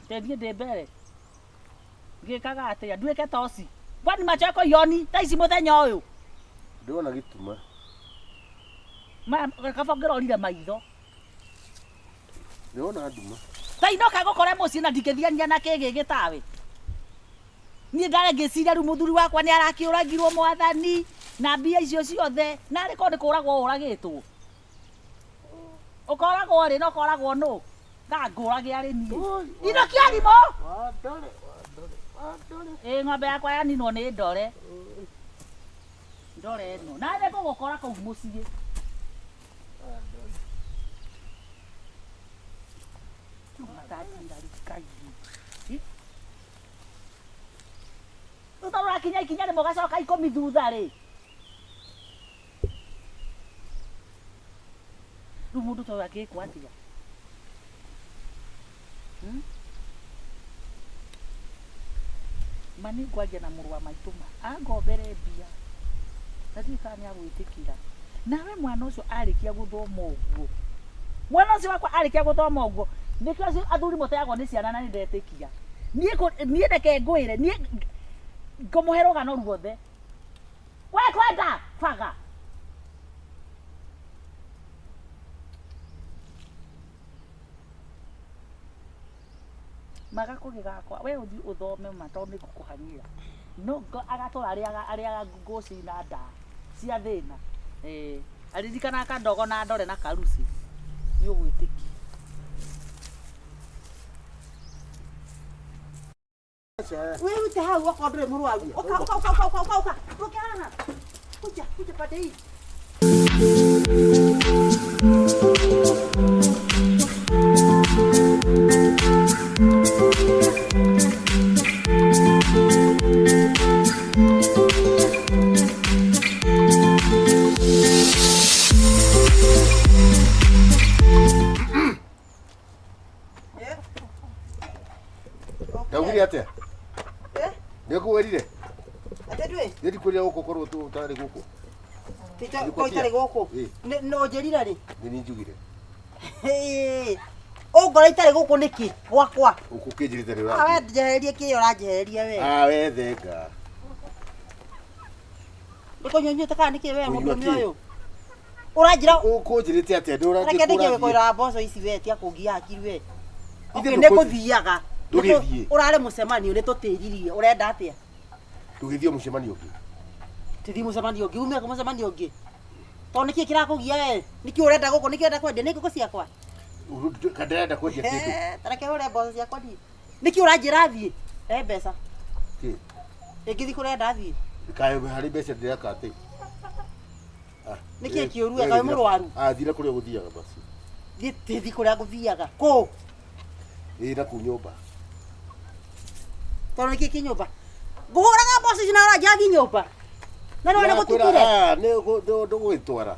Ndĩthiĩ ndĩ mbere. Ngĩkaga atĩa? Nduĩke toci. Kwani macho yako ioni thaa ici mũthenya ũyũ? Ndĩrona gĩtuma. Kaba ngĩrorire maitho. Ndĩrona nduma. Ta inoka gũkore mũciĩ na ndingĩthiania na kĩgĩ gĩtawe. Niĩ ndarĩ ngĩciria rĩu mũthuri wakwa nĩ arakĩũragirwo mwathani na mbia icio ciothe na arĩ korwo nĩ kũragwo ũragĩtwo. Ũkoragwo rĩ na ũkoragwo nũ? Ngangũrage arĩ niĩ. Inokia arimũ. Ĩ ng'ombe yakwa yaninwo nĩ ndore. Ndore ĩno. Na nĩ ngũgũkora kũu mũciĩ. Rĩu tondũ ũrakinya ikinya rĩmwe ũgacoka ikũmi thutha rĩ. Rĩu mũndũ ta ũyũ angĩkwo atĩa? Ma nĩ ngwaria na mũrũ wa maitũ ma angombere mbia na ndiũĩ kana nĩ agwĩtĩkĩra. Nawe mwana ũcio arĩkia gũthoma ũguo, mwana ũcio wakwa arĩkia gũthoma ũguo, nĩkĩo acio athuri mũteagwo nĩ ciana na nĩ ndetĩkia. Niĩ reke ngwĩre, niĩ ngũmũhe rũgano ruothe. We kwenda baga. Maga kũgĩ gakwa we ũthiĩ ũthome ma tondũ nĩ ngũkũhang'ĩra. No agatũra arĩaga ngũci na ndaa cia thĩna. Aririkanaga kandogo na ndore na karuci. Nĩ ũgwĩtĩkia. Wĩrute hau okorwo ndũrĩ mũrwaru. Ũka ũka ũka ũka ũka ũka. Ũke haha. Kuja kuja pande hii. Ndaugire atĩa? Nĩngũwĩrire? Atĩ ndwĩ? Nĩ ndikwĩrire gũkũ korwo ũtarĩ gũkũ. Ko itarĩ gũkũ? No njĩrire rĩ? Nĩ niĩ njugire. Ũngora itarĩ gũkũ nĩkĩ? Gwakwa. Ũkũkĩnjĩrĩte rĩ We ũrathiĩ. njehererie kĩrĩa ũranjehereria we. Ah, we thenga. Nĩ kũnyua nyuĩte kana nĩkĩ we Kũnyua mũndũrũme kĩ? ũyũ? Ũranjĩra Ũkũnjĩrĩte atĩa? Nĩ Reke ndĩkie ũrathiĩ. gũkwĩra mboco ici we tia kũngia hakiri we. Ithe Nĩ ngũthiaga. Ndũgĩthiĩ. Ũrarĩ mũcemanio nĩ tũtĩririe. Ũrenda atĩa? Ndũgĩthiĩ mũcemanio ũngĩ. Tũthiĩ mũcemanio ũngĩ. Ume mũcemanio ũngĩ. Tondũ nĩkĩ kĩrakũgia we? Nĩkĩ ũrenda gũkũ? Nĩkĩ ũrenda kwendia? Nĩ ngũkũ ciakwa? Ndĩrenda kwendia kĩndũ. Ta reke hũre mboco ciakwa niĩ. Nĩkĩ ũranjĩra thiĩ? He mbeca. Kĩ? Ĩngĩthiĩ kũrenda thiĩ. Kaĩ harĩ mbeca ndĩreka atĩ? Nĩkĩ kĩũru we? Kaĩ mũrwaru? Thira kũrĩa ũgũthiaga basi. Thiĩ thiĩ kũrĩa ngũthiaga. Kũ? Ĩ na kũu nyũmba. Tondũ nĩkĩ kĩ nyũmba? Ngũhũraga mboco ici na ũranjĩra thiĩ nyũmba. Na nĩ gũtukire. Nĩ ndũgũgĩtwara.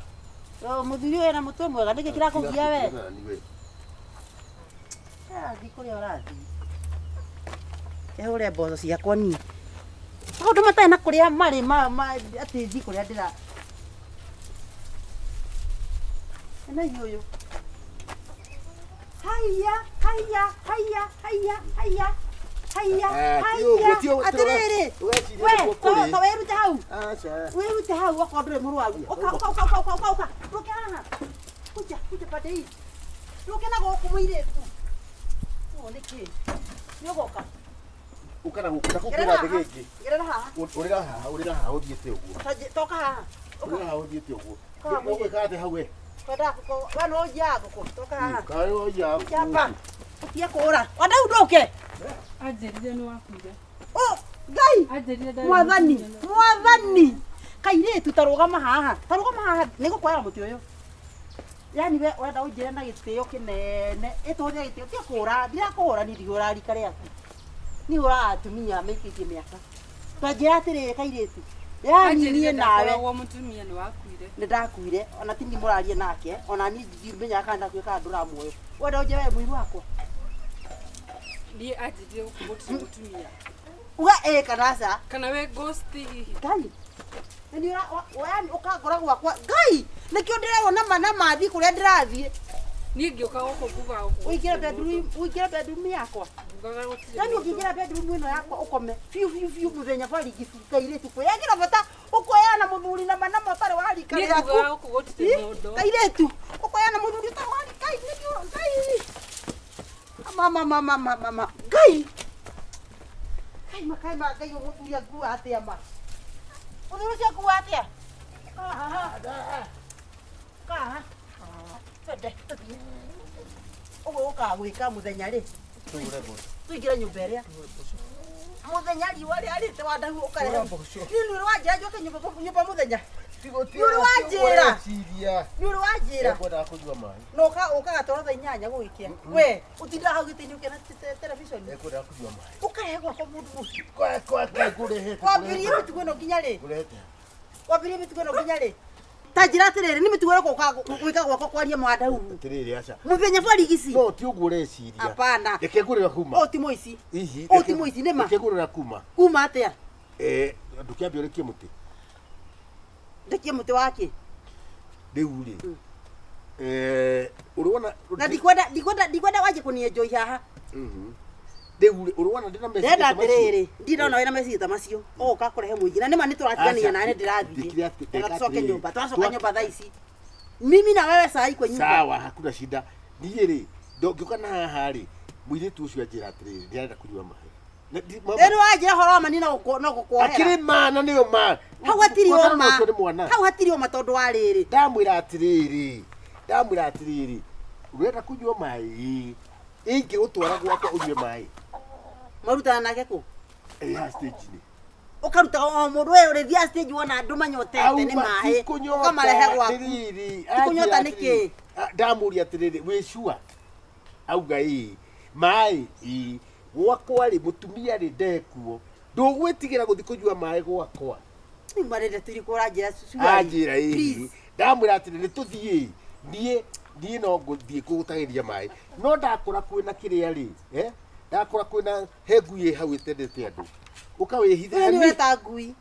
Mũthuri ũyũ ena mũtwe mwega nĩkĩ kĩrakũgia we? Thiĩ kũrĩa ũrathiĩ. Hũre mboco ciakwa niĩ. Maũndũ matarĩ na kũrĩa marĩ atĩ thiĩ kũrĩa ndĩra. Ena ũyũ. Haiya, haiya, haiya, haiya, haiya. Haiya, Ah, ti ũguo, haiya, ti ũguo, atĩrĩrĩ. Ũreciria We, nĩguo to kũrĩ. to wĩrute hau. Aca. Wĩrute hau okorwo ndũrĩ mũrwaru. Ũka, ũka, ũka, ũka, ũka, ũka, ũka. Ndũke haha. Kuja, kuja pande hii. Ndũke na gũkũ mũirĩtu. Ũũ nĩ kĩ? Nĩ ũgoka. Ũka na gũkũ na kũu Gerera kwĩna haha. thĩ gĩngĩ. Gerera haha. Ũrĩra haha, ũrĩra haha ũthiĩte ũguo. Toka haha. Ũka. Ũrĩra haha ũthiĩte ũguo. Ũka haha mũirĩtu. Ũgwĩka atĩa hau we? Twendaga ngũkũ. We no ũnjiaga ngũkũ. Toka haha. Kaĩ woia Kuja hapa. Ũtige kũũra. Wandau ndũke. Anjĩrire nĩ wakuire. Oh, Ngai. Anjĩrire ndarĩ Mwathani, mũtumia. mwathani. Kairĩtu ta rũgama haha. Ta rũgama haha. Nĩngũkuoera mũtĩ ũyũ. Yani we ũrenda ũnjĩre na gĩtĩo kĩnene. Ĩtũhũthĩre gĩtĩo. Tiga kũũra. Ndirakũhũra niĩ ndihũraga rika rĩaku. Niĩ hũraga atumia maikĩtie mĩaka. Twanjĩra atĩrĩrĩ kairĩtu. Yani Anjĩrire niĩ nawe ndakoragwo mũtumia nĩ wakuire. nĩ ndakuire ona ti niĩ mũraria nake ona niĩ ndimenyaga kana ndakuire kana ndũra muoyo. Wenda ũnjĩre we mũiru wakwa. Niĩ anjĩrire gũkũ gũtirĩ mũtumia. Uga ĩĩ kana aca. Kana we ghost hihi. Ngai. Nĩ yani ũkangora gwakwa. Ngai, nĩkĩo ndĩrerwo na mathi kũrĩa ndĩrathiĩ. Niĩ ngĩũka gũkũ ngugaga gũkũ Ũingĩre gũtirĩ bedroom, mũndũ. ũingĩre bedroom yakwa. Ngugaga gũtirĩ Yani mũndũ. ũngĩingĩra bedroom ĩno yakwa ũkome biũ biũ biũ mũthenya barigi kairĩtu kwĩyagĩra bata ũkoyana mũthuri na mana ũtarĩ wa rika Niĩ rĩaku. ngugaga gũkũ gũtirĩ Ĩ, mũndũ. Kairĩtu ũkoyana mũthuri ũtarĩ wa rika nĩkĩo Ngai. Mama mama mama mama Ngai. Ngai makai ma Ngai mũthuri angua atĩa ma. Mũthuri ũcio angua atĩa? Kaha. Kaha. Twende tũthiĩ. Ũguo ũkaga gwĩka mũthenya rĩ. Tũingĩre nyũmba ĩrĩa. Mũthenya riũa rĩarĩte wandahu ũkarehe. Niĩ nĩ ũrĩ wanjĩra njoke nyũmba nyũmba mũthenya. Nĩ ũrĩ wanjĩra. Ũreciria. Nĩ ũrĩ wanjĩra. Ekwendaga kũnyua maĩ. Na ũkaga toro thaa inyanya gũgĩkĩa. We ũtindaga hau gĩtĩ-inĩ ũkĩona television. Ekwendaga kũnyua maĩ. Ũkarehe gwakwa mũndũ mũciĩ. Kwa kwa kwa ngũrehete. Wambirie mĩtugo ĩno nginya rĩ? Ngũrehete. Wambirie mĩtugo ĩno nginya rĩ? Ta njĩra atĩrĩrĩ, nĩ mĩtugo ĩrĩkũ ũkaga gwĩka gwakwa kwaria mwandau? Atĩrĩrĩ aca. Mũthenya barigici. No ti ũguo ũreciria. Hapana. Reke ngũrĩra kuma. Ũyũ ti mũici. Hihi. Ũyũ ti mũici nĩ ma. Reke ngũrĩra kuma. Kuma atĩa? Eh, ndũkĩambe ũrekie mũtĩ. Ndekie mũtĩ wake. Rĩu rĩ. Eh, ũrĩwona Na ndikwenda ndikwenda ndikwenda wanjie kũnienjoi haha. Rĩu rĩ, ũrĩwona ndĩna meciria Ndĩrenda ta macio? atĩrĩrĩ, ndĩrona wĩna meciria ta macio. Ũgũka kũrehe mũingĩ. Na nĩma nĩtũratigania Aca, nawe nĩndĩrathiĩ. ndĩkire atĩ- Na ndĩka tũcoke atĩrĩrĩ. nyũmba. Twacoka nyũmba thaa ici. Mimi na wewe saa hii kwa nyumba. Sawa, hakuna shida. Niĩ rĩ, ngĩũka na haha rĩ, mũirĩtu ũcio anjĩra atĩrĩrĩ, ndĩrenda kũnyua maĩ. Na ndi- mama- Rĩu wanjĩra ũhoro wa mani no gũkuohera. Akĩrĩ ma na nĩyo ma. Hau hatirĩ Kwanza ũma. ũcio nĩ mwana. Hau hatirĩ ũma tondũ wa rĩrĩ. Ndamwĩra atĩrĩrĩ, ndamwĩra atĩrĩrĩ, ũrenda kũnyua maĩ, ingĩgũtwara gwakwa ũnyue maĩ. Marutana nake kũ? Ĩ haha stage-inĩ. Ũkaruta o mũndũ we ũrĩthiaga stage wona andũ manyotete nĩ Auma, maĩ. ti kũnyota, Ũkamarehe gwaku. atĩrĩrĩ, Ti kũnyota anjĩra nĩkĩ? atĩrĩrĩ, ndamũria atĩrĩrĩ, wĩ sure? Auga ĩĩ. Maĩ ĩĩ. Gwakwa rĩ, mũtumia rĩ ndekuo. Ndũgwĩtigĩra gũthiĩ kũnyua maĩ gwakwa. Rĩu marenda tũrĩ kũranjĩra surely. Anjĩra ĩĩ. Please. Ndamwĩra atĩrĩ nĩ tũthiĩ. Niĩ niĩ no ngũthiĩ kũgũtahĩria maĩ. No ndakora kwĩna kĩrĩa rĩ, eh? Ndakora kwĩna he ngui ĩ hau ĩtendete andũ. Ũka wĩhithe Wewe nĩ ũreta ngui.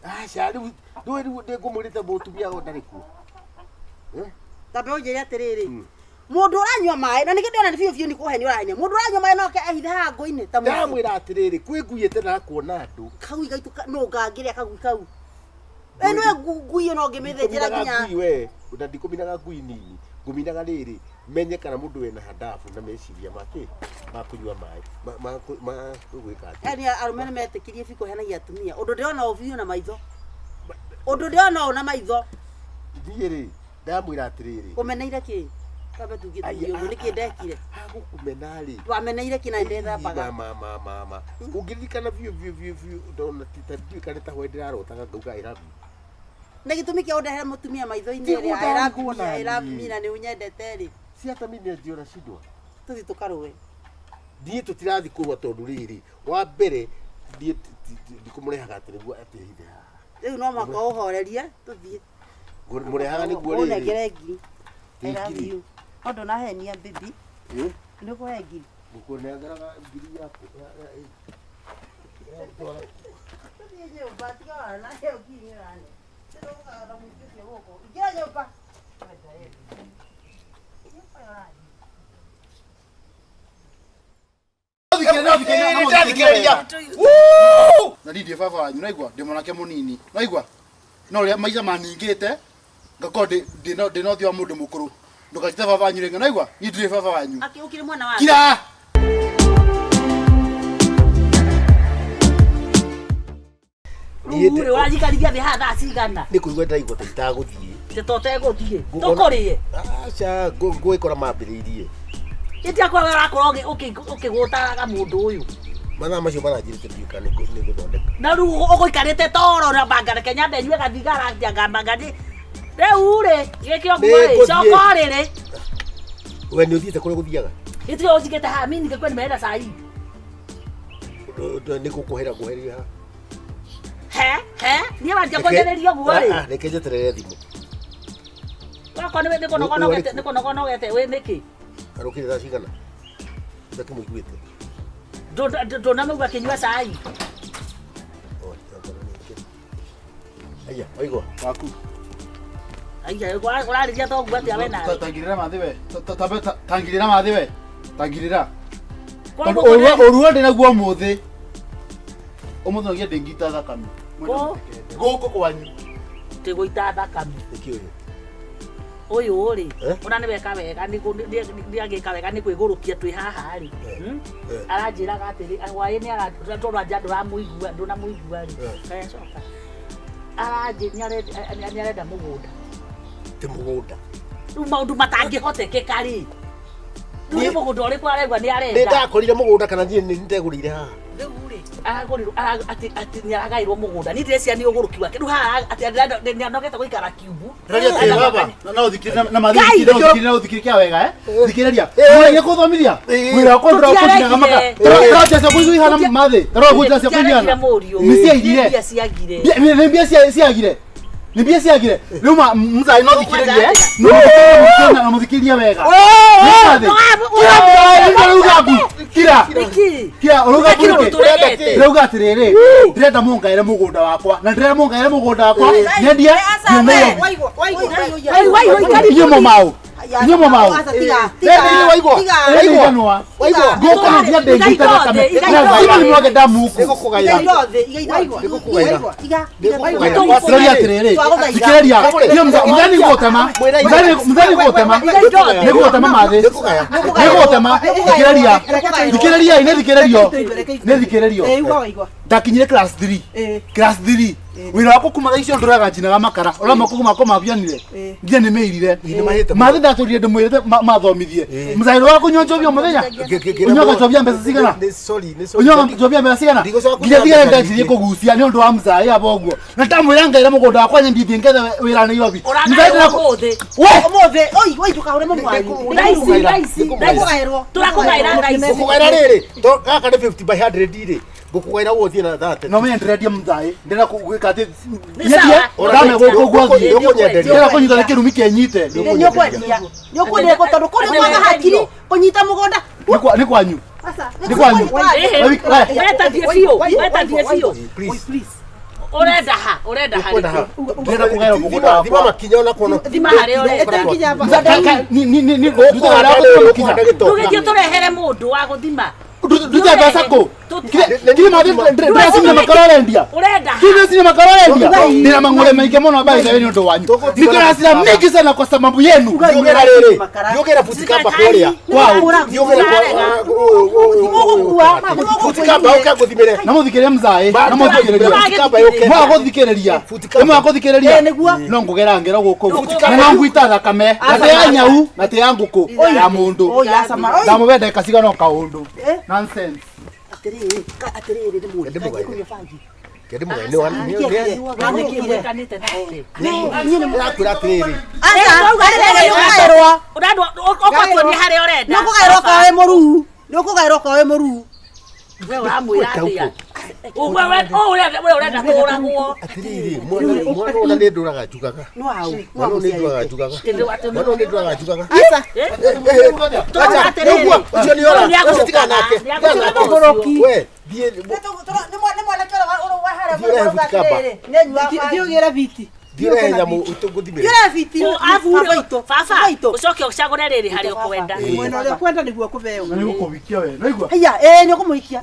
Aca rĩu ndũĩ rĩu ndĩngũmwĩrĩte mũtumia o ndarĩ kuo. Eh? Tambe ũnjĩre atĩrĩrĩ. Mũndũ ũranyua maĩ na nĩkĩo ndĩrona nĩ biũ biũ nĩ kũhenia ũrahenia. Mũndũ ũranyua maĩ no oke ehithe haha ngũ-inĩ ta mũciĩ. Ndamwĩra atĩrĩrĩ kwĩ ngui ĩtendaga kuona andũ. Kagui gaitũ no ngangĩrĩa kagui kau. We nĩwe ngui ĩno ngĩmĩthĩnjĩra Ndikũminaga nginya. ngui we, na ndikũminaga ngui nini. Ngũminaga rĩrĩ menye kana mũndũ wĩna handabu na meciria make ma kũnyua maĩ ma ma gwĩka atĩa. Yani arũme nĩ metĩkĩrie biũ kũhenagia atumia. Ũndũ ndĩrona ũũ biũ na maitho. Ũndũ ndĩrona ũũ na maitho. Niĩ rĩ ndamwĩra atĩrĩrĩ Ũmeneire kĩ? Twambe tuge tuge ũguo nĩkĩ ndekire? Hagũkũmena rĩ. Wameneire kĩ na nĩndethambaga? Ma ma ma ma. Ũngĩririkana biũ biũ biũ biũ ndona ti ta ndiũĩ kana nĩ ta hwaĩ ndĩrarotaga ngauga I love you. Na gĩtũmi kĩa ũndehere mũtumia maitho-inĩ Ti rĩ, I love gũtangwo me, I love naniĩ. me na nĩ ũnyendete rĩ. Si hata mimi ndio nashindwa. Tũthiĩ tũkarũe. Niĩ tũtirathiĩ kũrũa tondũ rĩrĩ, wa mbere niĩ ndikũmũrehaga atĩ nĩguo atĩhithe haha. Rĩu no mũhaka ũhorerie tũthiĩ. Mũrehaga nĩguo rĩrĩ. Ũnengere ngiri. I love Ngiri. you. No ndũnahenia baby. Eh? Nĩ ũkũhe ngiri. Ngũkũnengeraga ngiri yaku. Tũthiĩ nyũmba tiga wana ĩyo ngiri nĩ ũrane. Tũgũkaga na mũingĩ ũcio gũkũ. Ingĩra nyũmba. Nyũmba ĩyo ũrathiĩ. Ndĩrathikĩrĩria. Na niĩ ndĩ baba wanyu, naigua ndĩ mwanake mũnini, naigua no ũrĩa maica maningĩte ngakorwo ndĩ na ũthiũ wa mũndũ mũkũrũ. Ndũkanjĩte baba wanyu rĩngĩ, naigua niĩ ndirĩ baba wanyu. Akĩũkire mwana wake. Kira! Rĩu rĩ ũranjikarithia thĩ haha thaa cigana? Nĩ kũigua ndĩraigua ta itagũthiĩ. Tĩ to ũtegũthiĩ. Tũkũrĩe. Aca, ngũgĩkora mambĩrĩirie. Ĩtia kwa ũrakorwo ũkĩgũtaraga mũndũ ũyũ. Mathaa macio maranjĩrĩte ndiũĩ kana nĩ ngũthondeka. Na rĩu ũgũikarĩte toro na banga reke nyambe nyue gathigara ngamba ndĩ. Rĩu rĩ, gĩkĩ ũguo rĩ, Nĩngũthiĩ. coka ũrĩrĩ. We nĩ ũthiĩte kũrĩa gũthiaga? Ĩtiga ũnjigĩte haha, mimi ningekuwa nimeenda saa hii. Nĩ gũkũhera ngũheria haha. He, he, niĩ wanjia kwanjĩrĩria ũguo rĩ. Ah, reke njeterere thimũ. Wakwa nĩ kũnogonogete, nĩ kũnogonogete wĩ nĩkĩ? Arũkire thaa cigana? Ndakĩmũiguĩte. Ndũnamũigua akĩnyua cai. Aya, waigua. Waku. Aya, ũrarĩria ta ũguo atĩa we nawe? Tangirira mathĩ we. Tangirira mathĩ we. Tangirira. Koguo Ũruo ndĩ naguo ũmũthĩ. Ũmũthĩ no nginya ndĩngita thakame. Kũ? Gũkũ kwanyu. Tĩ gũita thakame. Nĩkĩ ũyũ? Ũyũ rĩ, Eh? ona nĩ weka wega nĩ agĩka wega nĩ kwĩgũrũkia twĩ haha rĩ. Aranjĩraga atĩrĩ, hwaĩ nĩ tondũ anja ndũramũigua, ndũnamũigua rĩ. Kaya coka. Aranjĩ nĩ arenda mũgũnda. Ti mũgũnda. Rĩu maũndũ matangĩhotekeka rĩ. Rĩu nĩ mũgũnda ũrĩkũ araigua nĩ Nĩ arenda? ndakorire mũgũnda kana niĩ nĩ ndegũrĩire haha. Rĩu rĩ, aragũrirwo atĩ atĩ nĩ aragaĩrwo mũgũnda. Niĩ ndĩreciria nĩ ũgũrũki wake. Rĩu haha atĩ nĩ anogete gũikara kiumbu. Ndĩraria atĩrĩ baba, na ũthikĩrĩrie na mathĩ Ngai! ũthikĩrĩrie na ũthikĩrĩrie kĩa wega eh? Thikĩrĩria. Mũrĩgie kũthomithia. Wĩra wakwa ndũrakũninaga maka. Tũrora cia kũigua ihana mathĩ. Tũrora njĩra cia kũigua ihana. Nĩ ciaigire. Mbia ciagire. Nĩ mbia ciagire. Nĩ mbia ciagire. Rĩu mzai no thikĩrĩrie. No na mũthikĩrĩrie wega. Nĩ mathĩ. Kira mzai ũrauga mbu. Kira. Nĩkĩ? Kira ũrauga mbu Nĩkĩ nĩkĩ? tũregete? Ndĩrauga atĩrĩrĩ, ndĩrenda mũngaĩre mũgũnda wakwa na ndĩrenda mũngaĩre mũgũnda wakwa nyendie thiĩ Nairobi. Inyuĩ mũmaũ. Inyuĩ mũmaũ. Waigua. Gũkũ no nginya ndĩngita thakame. Lazima nimwage damu huku. Ndĩraria atĩrĩrĩ, thikĩrĩria. Inyuĩ mũthani gũtema. Mũthani gũtema. Nĩ gũtema mathĩ. Nĩ gũtema. Thikĩrĩria. Thikĩrĩria, nĩ thikĩrĩrio. Nĩ thikĩrĩrio. Ndakinyire class 3. Class 3. Wĩra wakwa kuma thaa icio ndũraga njinaga makara. Ũrĩa moko makwa mabianire. Nginya nĩ mĩirire. Mathĩ ndatũrire ndĩmwĩrĩte mathomithie. Mũzairũ wa kũnyua njohi o mũthenya. Ũnyuaga njohi ya mbeca cigana? Ũnyuaga njohi ya mbeca cigana? Nginya thigara ndanjirie kũgucia nĩ ũndũ wa mzaĩ aba ũguo. Na ndamwĩra ngaĩre mũgũnda wakwa nyendie thiĩ ngethe wĩra Nairobi. Mzaĩ Ũragaĩrwo ndĩra- ũmũthĩ. We! Ũmũthĩ, oi, oi, ndũkahure mũmwanyu. Thaa ici, thaa ici, thaa ici. Nĩkũgaĩrwo. Tũrakũgaĩra thaa ici. Ngũkũgaĩra rĩrĩ, to gaka nĩ 50 by 100 rĩ. Ngũkũgaĩra ũguo ũthiĩ na 30. No menye ndĩrendia mzaĩ. Ndĩrenda gwĩka atĩ Nĩ nyendie sawa. ndame gũkũ ũguo thiĩ. Nĩũkũnyenderia. Ndĩrenda kũnyita nĩ kĩrumi kĩnyite. Nĩ ũkwendia. Nĩ ũkwendia tondũ kũrĩ kwaga hakiri kũnyita mũgũnda. Nĩ kwanyu. Nĩ kwanyu. Weta thiĩ biũ, weta thiĩ biũ. Please. Ũrenda ha? Ũrenda ha Ũkwenda ha? rĩkũ? Ndĩrenda kũgaĩrwo mũgũnda Thima wakwa. makinya ona kuona. Thima harĩa ũrenda. Ndũgĩthiĩ tũrehere mũndũ wa gũthima. Ndute mbeca kũ? Kiri mathĩ ndĩracinya makara ũrendia. Ũrenda ha? Kiri ndĩracinya makara ũrendia. Ndĩna mang'ũrĩ maingĩ mũno by the way nĩ ũndũ wanyu. Nĩndĩracira mingi sana kwa sababu yenu. Ndiũgera rĩrĩ. Ndiũgera buti kamba kũrĩa. Kwao. Ndiũgera buti kamba ũke ngũthimĩre. Na mũthikĩrĩrie mzaĩ. Na mũthikĩrĩrie. Buti kamba yũke. Mwaga gũthikĩrĩria. Kamba. Mwaga gũthikĩrĩria. Nĩguo. No ngũgera ngero gũkũ. Futi Na no ngwita thakame. Na ti ya nyau na ti ya ngũkũ. Ya mũndũ. Oi, acama. Oi. Ndamũhe ndagĩka cigana o kaũndũ. Nonsense. Atĩrĩrĩ, atĩrĩrĩ nĩ mũndũ. Ndĩmũgaĩre. Kũnyua bangi. Ndĩmũgaĩre. Nĩ wa- Nĩkĩ mwĩkanĩte nake? Ndĩrakwĩra atĩrĩrĩ. Aca, nĩ ũkũgaĩrwo. Ũrendwo ũgatuonia harĩa ũrenda. Nĩ ũkũgaĩrwo okorwo wĩ mũruu. Nĩ ũkũgaĩrwo okorwo wĩ mũruu. We ũramwĩra atĩa? Ũguo we ũrenda tũragwo. Atĩrĩrĩ, mwana ona nĩ ndũraga njugaga. Nĩ waũ. Nĩ Mwana waũ nĩ ndũraga njugaga. Atĩ Mwana nĩ ndũraga njugaga. Aca. Tũrauga atĩrĩrĩ. Ũguo, ũcio nĩ ora. Ũyũ nĩ Ũcio tigana nake. agũrũkaga, nĩ agũrũkaga Tigana nake. ũcio. We, thiĩ Nĩ mwanake ũrĩa wa harĩa Thiĩ ũrehe buti kamba. Nĩ anyuaga bangi. Thiĩ ũgĩre viti. Thiĩ nyamũ ngũthimĩre. Yule fiti. Baba ucoke ucagure rĩrĩ harĩa ũkwenda. Mwena ũrĩa ũkwenda nĩguo kũbeo. Na nĩgũkũhikia we naigua. Haya, eh nĩũkũmũhikia.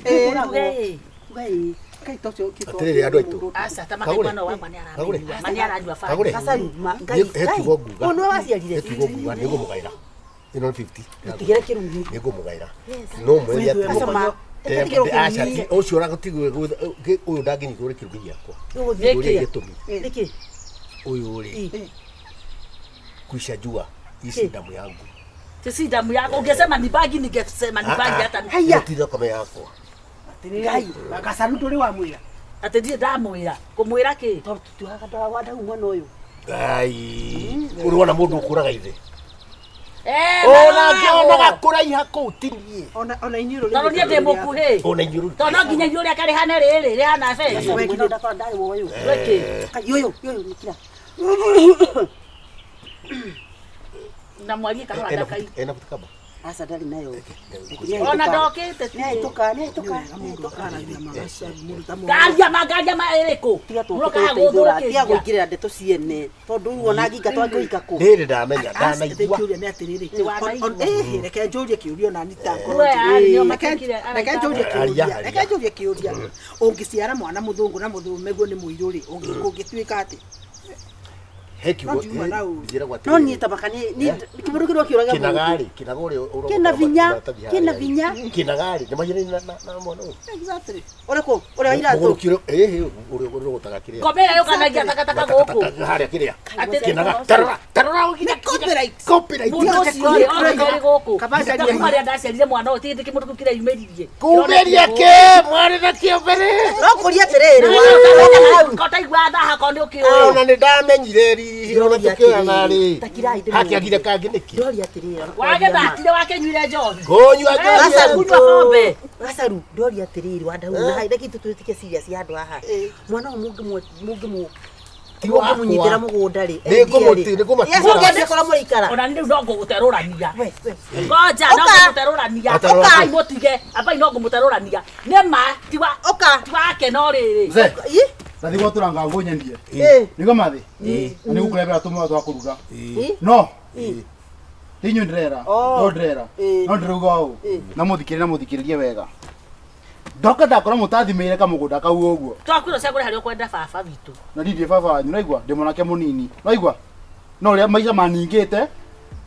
Eh. Ngai. Ngai tocio Atĩrĩrĩ andũ aitũ. Aca ta makai mwana wakwa nĩ aranyua. Ma nĩ aranyua baba. Kagũre. Gacaru, ma Ngai. He kiugo nguga. Ũyũ nĩwe waciarire. He kiugo nguga nĩngũmũgaĩra. Ĩno nĩ 50. Tigĩra kĩrungi. Nĩngũmũgaĩra. No mwĩre atĩrĩrĩ. Acama. Aca ti ũcio ũragũtigwo ũyũ ndangĩnyitwo nĩ kĩrungi gĩakwa. Ũrĩa gĩtũmi. Nĩkĩ? Ũyũ rĩ. Kuisha jua ici damu yangu. Si damu yako ungesema ni bagi ningesema ni bagi hata. Haya. Ti thakame yakwa. Ngai, gacaru ndũrĩ wamwĩra. Atĩ ndirĩ ndamwĩra. Kũmwĩra kĩ? Tondũ tũtiugaga ndwandau mwana ũyũ. Ngai. Ũrĩ wona mũndũ ũkũraga ithe. Eh. Ona ngĩonaga kũraiha kũu ti niĩ. Ona ona inyuĩ Tondũ niĩ ndĩ mũkuhĩ. Ona inyuĩ Tondũ no nginya inyuĩ rĩake rĩhane rĩrĩ rĩhana benjũ. We kĩndũ ndakora ndarĩ woyũ. Gwĩkĩ? Kai ũyũ, ũyũ nĩkira. Na mwarie kahora ndakai. Ena butikaba. Aca ndarĩ nayo. Ona ndokĩte. Nĩahĩtũka, nĩahĩtũka. Ngaria ma ngaria ma ĩrĩkũ? Tiga Mũroka haha tũgũteithũra, tiga gũthũkĩria. kũingĩrĩra ndeto ciene. Tondũ rĩu ona nginga twangĩũhika kũ. Ndĩrĩ ndamenya ndanaigua. Kĩũria nĩ atĩrĩrĩ. Wanaigua. Reke njũrie kĩũria ona ni ta ngoro. We, nĩo Reke matekire, reke njũrie Aria, kĩũria. aria. Reke njũrie kĩũria. Ũngĩciara mwana mũthũngũ na mũthũmeguo nĩ mũirũ rĩ, ũngĩtuĩka atĩ? He kiugo No ngiuma na ũru. njĩragwo atĩrĩrĩ. No niĩ tabaka nĩ kĩmũndũ kĩrĩa kĩũraga Kĩnagarĩ, kĩnaga ũrĩa ũrogota Kĩna vinya, maratathi harĩa. kĩna vinya. Kĩnagarĩ, nĩ mahiana na mwana ũyũ. Exactly. Ũrĩkũ? Ũrĩa wa iratũ? Mũgũrũki ũrĩa ĩhĩ ũrĩa ũrogotaga kĩrĩa. Ngombe ĩrĩa yũkanagia takataka gũkũ. Harĩa kĩrĩa. Atĩ- Kĩnaga. Tarora, tarora ũgire. Copyright. Copyright. Mũndũ ũcio rĩ, oke rĩ gũkũ. Kaba Na kuma rĩrĩa ndaciarire mwana ũyũ, ti kĩmũndũ kĩu kĩreyumĩririe. Kumĩria kĩ mwarĩ na kĩo mbere. No kũria atĩrĩrĩ. Ko taigua thaha ko nĩ ũkĩũĩ. Ona nĩ ndamenyire ri ona tũkĩoyana rĩ. Ta kirai ndĩmũrie. Hakĩagire kangĩ nĩkĩ? Ndoria atĩrĩrĩ. Wagĩthakire wakĩnyuire njohi. Kũnyua Eh, njohi. kunyua pombe. Gacaru, ndoria atĩrĩrĩ wandau na hai reke tũtuĩke serious handũ haha. Mwana ũyũ mũngĩmũ Ti wakwa. mũngĩmũnyitĩra mũgũnda rĩ. Nĩngũmũti- nĩngũmatigĩra. Mũngĩenda korwo mũrĩikara. Ona niĩ rĩu no ngũgũterũrania. We, we. Ngoja no Ũka. ngũgũterũrania. Ũka. Ambai mũtige. Ambai no ngũmũterũrania. Nĩ ma tiwa Ũka. tiwake no rĩrĩ. Mzee, Ĩ? ndathi gwatũra ngangũ nyendie. Ĩ. Nĩguo mathĩ? Na nĩgũkũrehera tũmwe twa kũruga. No. Ti inyuĩ ndĩrera. Oh. No ndĩrera. Ĩ. No ndĩrauga ũũ. Na mũthikĩrĩrie na mũthikĩrĩrie wega. Ndoka ndakora mũtathimĩire kamũgũnda kau ũguo. Twakwĩra ũcagũre harĩa ũkwenda baba witũ. Na niĩ ndirĩ baba wanyu naigua ndĩ mwanake mũnini. Naigua? No ũrĩa maica maningĩte